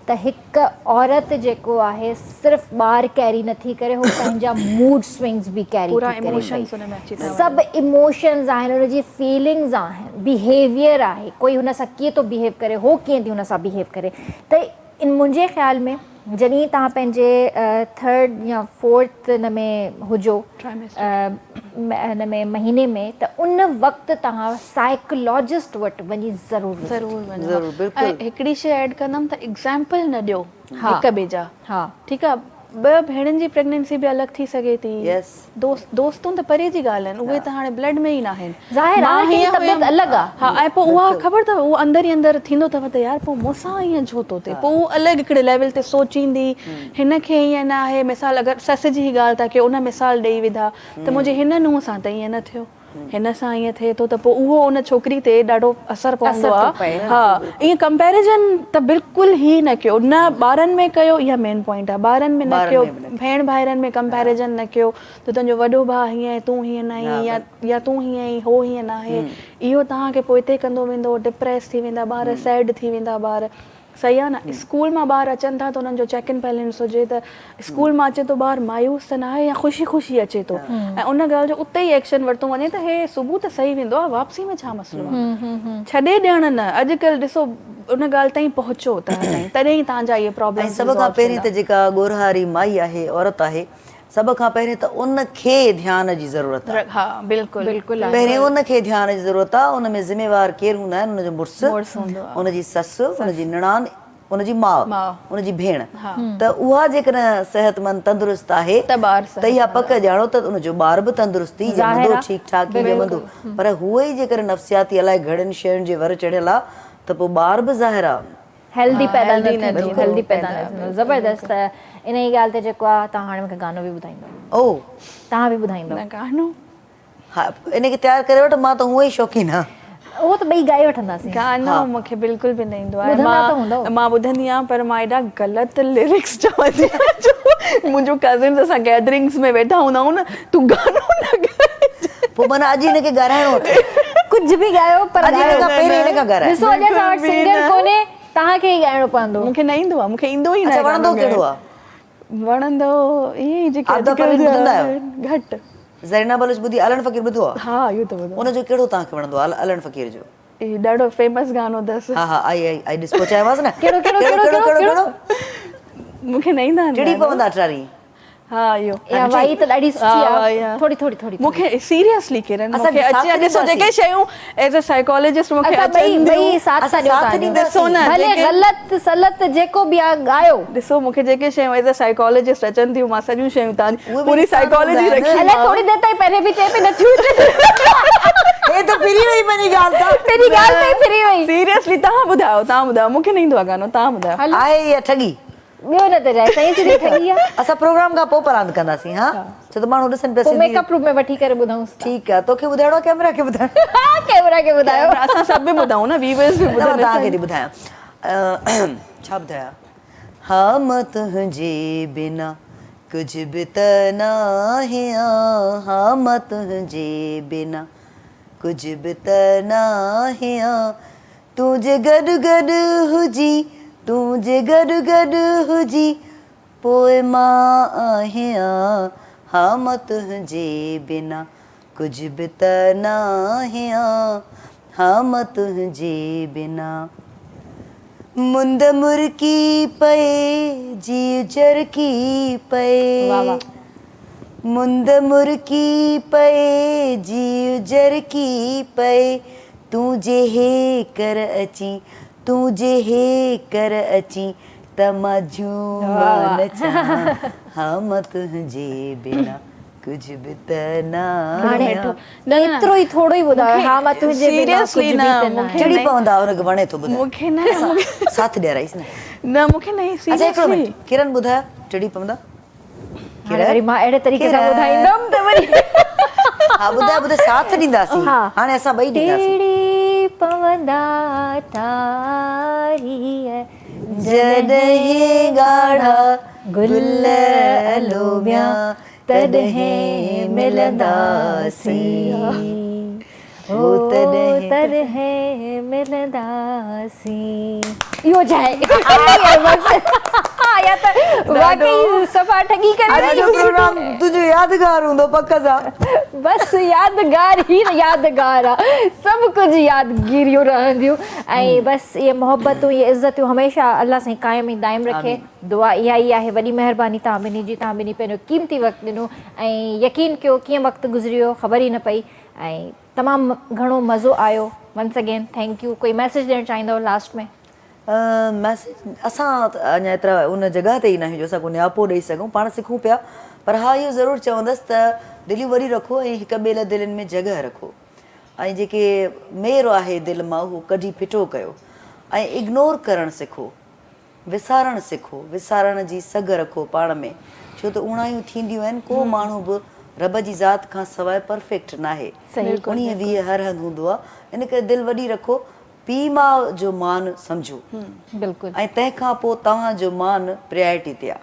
ته هڪ عورت جيڪو آهي صرف ٻار ڪيري نٿي ڪري هو پنهنجا موڊ سوئنگز به ڪيري ٿي ڪري پئي سڀ ايموشنز آهن ان جي فيلنگز آهن بيهيويئر آهي ڪوئي هن سان ڪيئن ٿو بيهيو ڪري هو ڪيئن ٿي هن سان بيهيو ڪري ته ان منهنجي خيال ۾ جڏهن توهان پنهنجي ٿرڊ يا فورٿ ان ۾ هجو ان ۾ مهيني ۾ ته ان وقت توهان سائيڪلاجسٽ وٽ وڃي ضرور ضرور وڃو ۽ هڪڙي شي ايڊ ڪندم ته ايگزامپل نه ڏيو هڪ ٻئي جا ٺيڪ آ ٻه ڀيڻن جي پريگننسي به الڳ ٿي سگهي ٿي دوست دوستون ته پري جي ڳالهه آهن اهي ته هاڻي بلڊ ۾ ئي ناهن ظاهر آ هر ڪنهن جي طبيعت الڳ آ ها ۽ پوء اها خبر اٿو اهو اندر ئي اندر ٿيندو اٿو ته يار پوء مون سان ائين ڇو ٿو ٿئي پوء اهو الڳ هڪڙي ليول تي سوچيندي هن کي ائين نه آهي مثال اگر سس جي ئي ڳالهه ٿا ڪيو ان مثال ڏئي وڌا ته منهنجي هن نونهن سان ته ائين نه ٿيو هن سان ائين ٿئي ٿو ته پوء اهو ان ڇوڪري تي ڏاڍو اثر پوندو آ ها ائين ڪمپيريزن ته بلڪل ئي نه ڪيو نه ٻارن ۾ ڪيو اها مين پوائنٽ آ ٻارن ۾ نه ڪيو ڀيڻ ڀائرن ۾ ڪمپيريزن نه ڪيو ته تنهنجو وڏو ڀاء هيئن آهي تون هيئن نه آهين يا يا تون هيئن آهين هو هيئن ناهي اهو توهان کي پوئتي ڪندو ويندو ڊپريس ٿي ويندا ٻار سيڊ ٿي ويندا ٻار صحيح آ نه اسڪول مان ٻار اچن ٿا ته انهن جو چيڪ ان بيلنس هجي ته اسڪول مان اچي ٿو ٻار مايوس ته ناهي يا خوشي خوشي اچي ٿو ۽ ان ڳالهه جو اتي ئي ايڪشن ورتو وڃي ته هي صبح ته صحيح ويندو آ واپسي ۾ ڇا مسئلو آ ڇڏي ڏيڻ نه اڄڪلهه ڏسو ان ڳالهه تائين پهچو تهان تائين تڏهن ئي تهان جا اهي پرابلمز ۽ سڀ کان پهرين ته جيڪا ڳورهاري مائي آهي عورت آهي سڀ کان پهرين ته ان کي ڌيان جي ضرورت آهي. ها بلڪل. پهرين ان کي ڌيان جي ضرورت آهي، ان ۾ ذميوار ڪير هوندا آهن، ان جو مڙس، ان جي سس، ان جي نڻان، ان جي ماء، ان جي ڀيڻ ته اها جيڪڏهن صحتمند تندرست آهي ته اها پڪ ڄاڻو ته ان جو ٻار به تندرست ئي ڄمندو، ٺيڪ ٺاڪ ئي ڄمندو، پر هوء ئي جيڪڏهن نفسياتي الائي گهڻين شين جي ور چڙهيل آهي ته پوء ٻار به ظاهر آهي. هيلدي پيدا نه ٿيندو هيلدي پيدا نه ٿيندو زبردست ان ئي ڳالهه تي جيڪو آ توهان هاڻي مونکي گانو به ٻڌائيندو او توهان به ٻڌائيندو نه گانو ها ان کي تيار ڪري وٺ مان ته هونئن ئي شوقين آ اهو ته ٻئي ڳائي وٺنداسين گانو مونکي بلڪل به نه ايندو آهي مان مان ٻڌندي آهيان پر مان ايڏا غلط لرڪس چوندي آهيان جو منهنجو ڪزنس اسان گيدرنگس ۾ ويٺا هوندا آهيون نه تون گانو نه ڳائج پوء معنيٰ اڄ هن کي ڳارائڻو اٿئي. ڪجهه به ڳايو پر اڄ هن کان پهرين هن کان ڳاراء. ڏسو اڄ اسان وٽ سنگر ڪونهي توهان کي ئي ڳائڻو پوندو. مون کي نه ايندو آ مون کي ايندو ئي ناهي. اڇا وڻندو ڪهڙو آ؟ وڻندو اهي ئي جيڪي عابده پروين ٻڌندا آهيو؟ گهٽ. زرينا بلوچ ٻڌي علڻ فقير ٻڌو آ؟ ها اهو ته ٻڌو. ان جو ڪهڙو توهان کي وڻندو آ علڻ فقير جو؟ هي ڏاڍو فيمس گانو اٿس. ها ها آئي آئي آئي ڏس پهچايومانس نه. ڪهڙو ڪهڙو ڪهڙو ڪهڙو ڪهڙو؟ مون کي نه ايندا آهن. ٽڙي پوندا ٽاري. ها اهو. اها وائي ته ڏاڍي سٺي آ ٿوري ٿوري ٿوري. مون کي سيريسلي ڪرن مون کي اچي ڏسو جيڪي شيون ايز ا سائيڪالاجسٽ مون کي اچن ٿيون. ٻئي ساٿ ٿا ڏيو توهان ڏسو نه ڀلي غلط سلط جيڪو به آ ڳايو. ڏسو مون کي جيڪي شيون ايز ا سائيڪالاجسٽ اچن ٿيون مان سڄيون شيون توهان جي پوري سائيڪالاجي رکي الائي ٿوري دير تائين پهرين به چئي پئي نٿيون اچن. هي ته ڦري وئي پنهنجي ڳالهه تان. پنهنجي ڳالهه تان ئي ڦري وئي. سيريسلي توهان ٻڌايو توهان ٻڌايو مون کي نه ايندو آ گانو توهان ٻڌايو. آهي اها ٺڳي. ٻيو نه ته جائي سائين سڌي ٺڳي آ. اسان پروگرام کان پوء پراند ڪنداسين ها ڇو ته ماڻهو ڏسن پيا پوء ميڪ اپ روم ۾ وٺي ڪري ٻڌائونس ٿا. ٺيڪ آ توکي ٻڌائڻو آ ڪيمرا کي ٻڌائڻو آ. ڪيمرا کي ٻڌايو. اسان سڀ به ٻڌائون نه ويورز به ٻڌن. نه مان توهان کي ٿي ٻڌايان ڇا ٻڌايان ها مان تنهنجي بنا ڪجهه به ته ناهيان ها مان تنهنجي بنا ڪجهه به ته ناهيان تون جي گڏ گڏ هجين، تون جي گڏ گڏ هجين، پوء مان آهيان، ها مان تنهنجي بنا ڪجهه به ته ناهيان، ها مان تنهنجي بنا. مند مرڪي پئي، جيء جرڪي پئي. مند مرڪي پئي، جيء جرڪي پئي، تون جي هيڪر اچين، تون جي هيڪر اچين، ته مان جهومان نچان، ها مان تنهنجي بنا ڪجهه به ته ناهيان. هاڻي ايترو ئي ٿورو ئي ٻڌايو، ها مان تنهنجي بنا ڪجهه به ته ناهيان. چڙي پوندا ان کي وڻي ٿو ٻڌاء. ساٿ ڏيارائيس نه. نه مون کي نه اڇا هڪڙو منٽ ڪرن ٻڌاء چڙي پوندا. هاڻي وري مان اهڙي طريقي سان ٻڌائيندم ته وري ها ٻڌاء ٻڌاء ساٿ ڏينداسين هاڻي اسان ٻئي ڏينداسين. ٽڙي پوندا ٽاريء. جڏهن ڳاڙها گل الوبيا تڏهن ملنداسين هو تڏهن ملنداسين. اهو ڇا آهي؟ بس يا ته واقعي صفا ٺڳي ڪري اڄ جو پروگرام تنهنجو يادگار هوندو پڪ سان. بس يادگار ئي يادگار آ، سڀ ڪجهه يادگيريون رهنديون ۽ بس اهي محبتون اهي عزتون هميشه الله سائين قائم ۽ دائم رکي. دعا اها ئي آهي. وڏي مهرباني توهان ٻنهي جي، توهان ٻنهي پنهنجو قيمتي وقت ڏنو ۽ يقين ڪيو ڪيئن وقت گذري ويو خبر ئي نه پئي ۽ تمام گهڻو مزو آيو ونس اگين thank you ڪوئي ميسيج ڏيڻ چاهيندؤ لاسٽ ۾. ميسيج اسان ته اڃا ايترا ان جڳهه تي ئي ناهيون جو اسان ڪو نياپو ڏئي سگهون پاڻ سکون پيا پر ها اهو ضرور چوندس ته دليون وڏيون رکو ۽ هڪ ٻئي لاء دلين ۾ جڳهه رکو ۽ جيڪي مير آهي دل مان اهو ڪڍي ڦٽو ڪيو ۽ اگنور ڪرڻ سکو وسارڻ سکو، وسارڻ جي سگهه رکو پاڻ ۾، ڇو ته اوڻايون ٿينديون آهن، ڪو ماڻهو به رب جي ذات کان سواء پرفيڪٽ ناهي، اڻيهه ويهه هر هنڌ هوندو آ، ان ڪري دل وڏي رکو، پيء ماء جو مان سمجهو ۽ تنهن کان پوء توهان جو مان پريارٽي تي آ.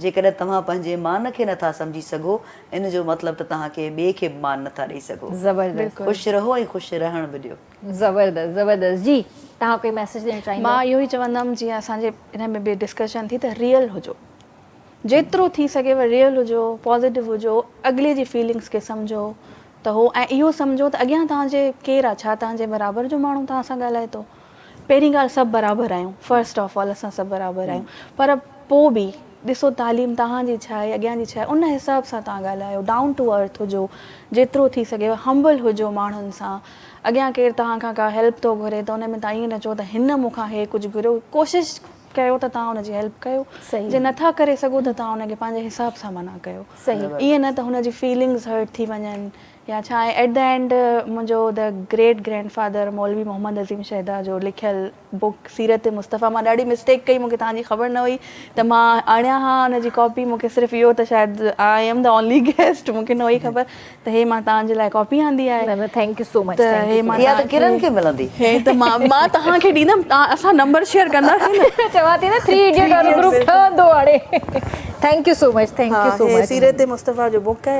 جيڪڏهن توهان پنهنجي مان کي نٿا سمجهي سگهو، ان جو مطلب ته توهان ڪنهن ٻئي کي به مان نٿا ڏئي سگهو. زبردست. خوش رهو ۽ خوش رهڻ به ڏيو. زبردست زبردست جي توهان ڪوئي ميسيج ڏيڻ چاهيندؤ. مان اهو ئي چوندم جيئن اسان جي ان ۾ به ڊسڪشن ٿي ته ريئل هجو جيترو ٿي سگهيو ريئل هجو پازيٽو هجو اڳلي جي فيلنگس کي سمجهو ته هو ۽ اهو سمجهو ته اڳيان توهان جي ڪير آ ڇا توهان جي برابر جو ماڻهو توهان سان ڳالهائي ٿو پهرين ڳالهه سڀ برابر آهيون فرسٽ آف آل اسان سڀ برابر آهيون پر پوء به ڏسو تعليم توهان جي ڇا آهي اڳيان جي ڇا آهي ان حساب سان توهان ڳالهايو ڊائون ٽو ارٿ هجو جيترو ٿي سگهيو همبل هجو ماڻهن سان اڳيان ڪير توهان کان ڪا هيلپ ٿو گهري ته ان ۾ توهان ائين نه چئو ته هن مون کان هي ڪجهه گهريو ڪوشش ڪيو ته توهان ان جي هيلپ ڪيو جي نٿا ڪري سگهو ته توهان ان کي پنهنجي حساب سان منع ڪيو ائين نه ته هن جي فيلنگز هرٽ ٿي وڃن يا ڇا ۽ ايٽ the and منهنجو the great grand father مولوي محمد عظيم شيدا جو لکيل بڪ سيرت مصطفيٰ مان ڏاڍي مسٽيڪ ڪئي مونکي توهان جي خبر نه هئي ته مان آڻيان ها ان جي ڪاپي مونکي صرف اهو ته شايد I am the only guest مونکي نه هئي خبر ته هي مان توهان جي لاء ڪاپي آندي آهي. نه نه thank you سو مچ ته هي مان اها ته ڪرن کي ملندي. هي ته مان مان توهان کي ڏيندم توهان اسان نمبر شيئر ڪنداسين نه. چوان ٿي نه ٿري ايڊيٽ وارو گروپ ٺهندو هاڻي thank you so much thank you so he much. سيرت مصطفيٰ جو بڪ آهي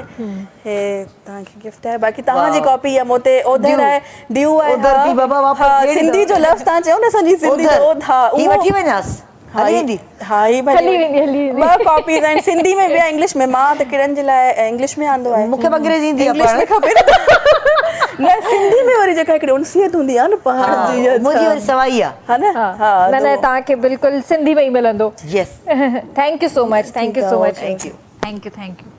هي توهان کي گفٽ آهي باقي توهان جي ڪاپي يا مون تي اوڌر آهي ڊيو آهي اوڌر پي بابا واپس ها سنڌي جو لفظ توهان چيو نه اسان جي سنڌي جو اوڌ ها هي وٺي وڃانس هلي ويندي ها هي هلي ويندي هلي ويندي ٻه ڪاپيز آهن سنڌي ۾ به آهي انگلش ۾ مان ته ڪرن جي لاء انگلش ۾ آندو آهي مون کي به انگريزي ايندي آهي انگلش ۾ کپي نه سنڌي ۾ وري جيڪا هڪڙي انسيت هوندي آهي نه پڙهڻ جي منهنجي وري سوائي آهي ها نه ها نه نه توهان کي بلڪل سنڌي ۾ ئي ملندو yes thank you so much thank you so much thank you thank you thank you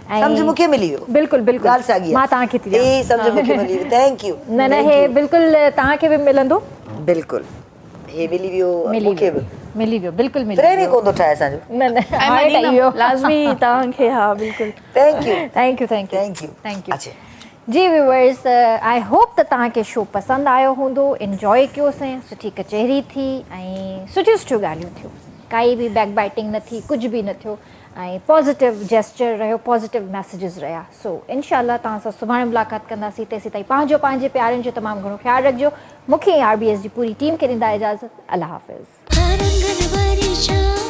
سمجھ مونکي ملي ويو بلڪل بلڪل ڳالھ ساڳي مان توهان کي ٿي ڏيان هي سمجھ مونکي ملي ويو thank you نه نه هي بلڪل توهان کي به ملندو بلڪل هي ملي ويو مونکي به ملي ويو بلڪل ملي فريم ئي ڪون ٿو ٺاهي اسان جو نه نه هاڻي ٺهي ويو لازمي توهان کي ها بلڪل thank you thank you thank you thank you thank you جي ويورز I hope ته توهان کي شو پسند آيو هوندو انجوائي ڪيوسين سٺي ڪچهري ٿي ۽ سٺيون سٺيون ڳالهيون ٿيون ڪائي به بيڪ بائٽنگ نه ٿي ڪجهه به نه ٿيو ۽ پازيٽو جيسچر رهيو پازيٽو ميسيجز رهيا سو انشاء الله توهان سان سڀاڻي ملاقات ڪنداسين تيسين تائين پنهنجو پنهنجي پيارن جو تمام گهڻو خيال رکجو مونکي ۽ آر بي ايس جي پوري ٽيم کي ڏيندا اجازت الله حافظ. رنگن ڀري ڇانو.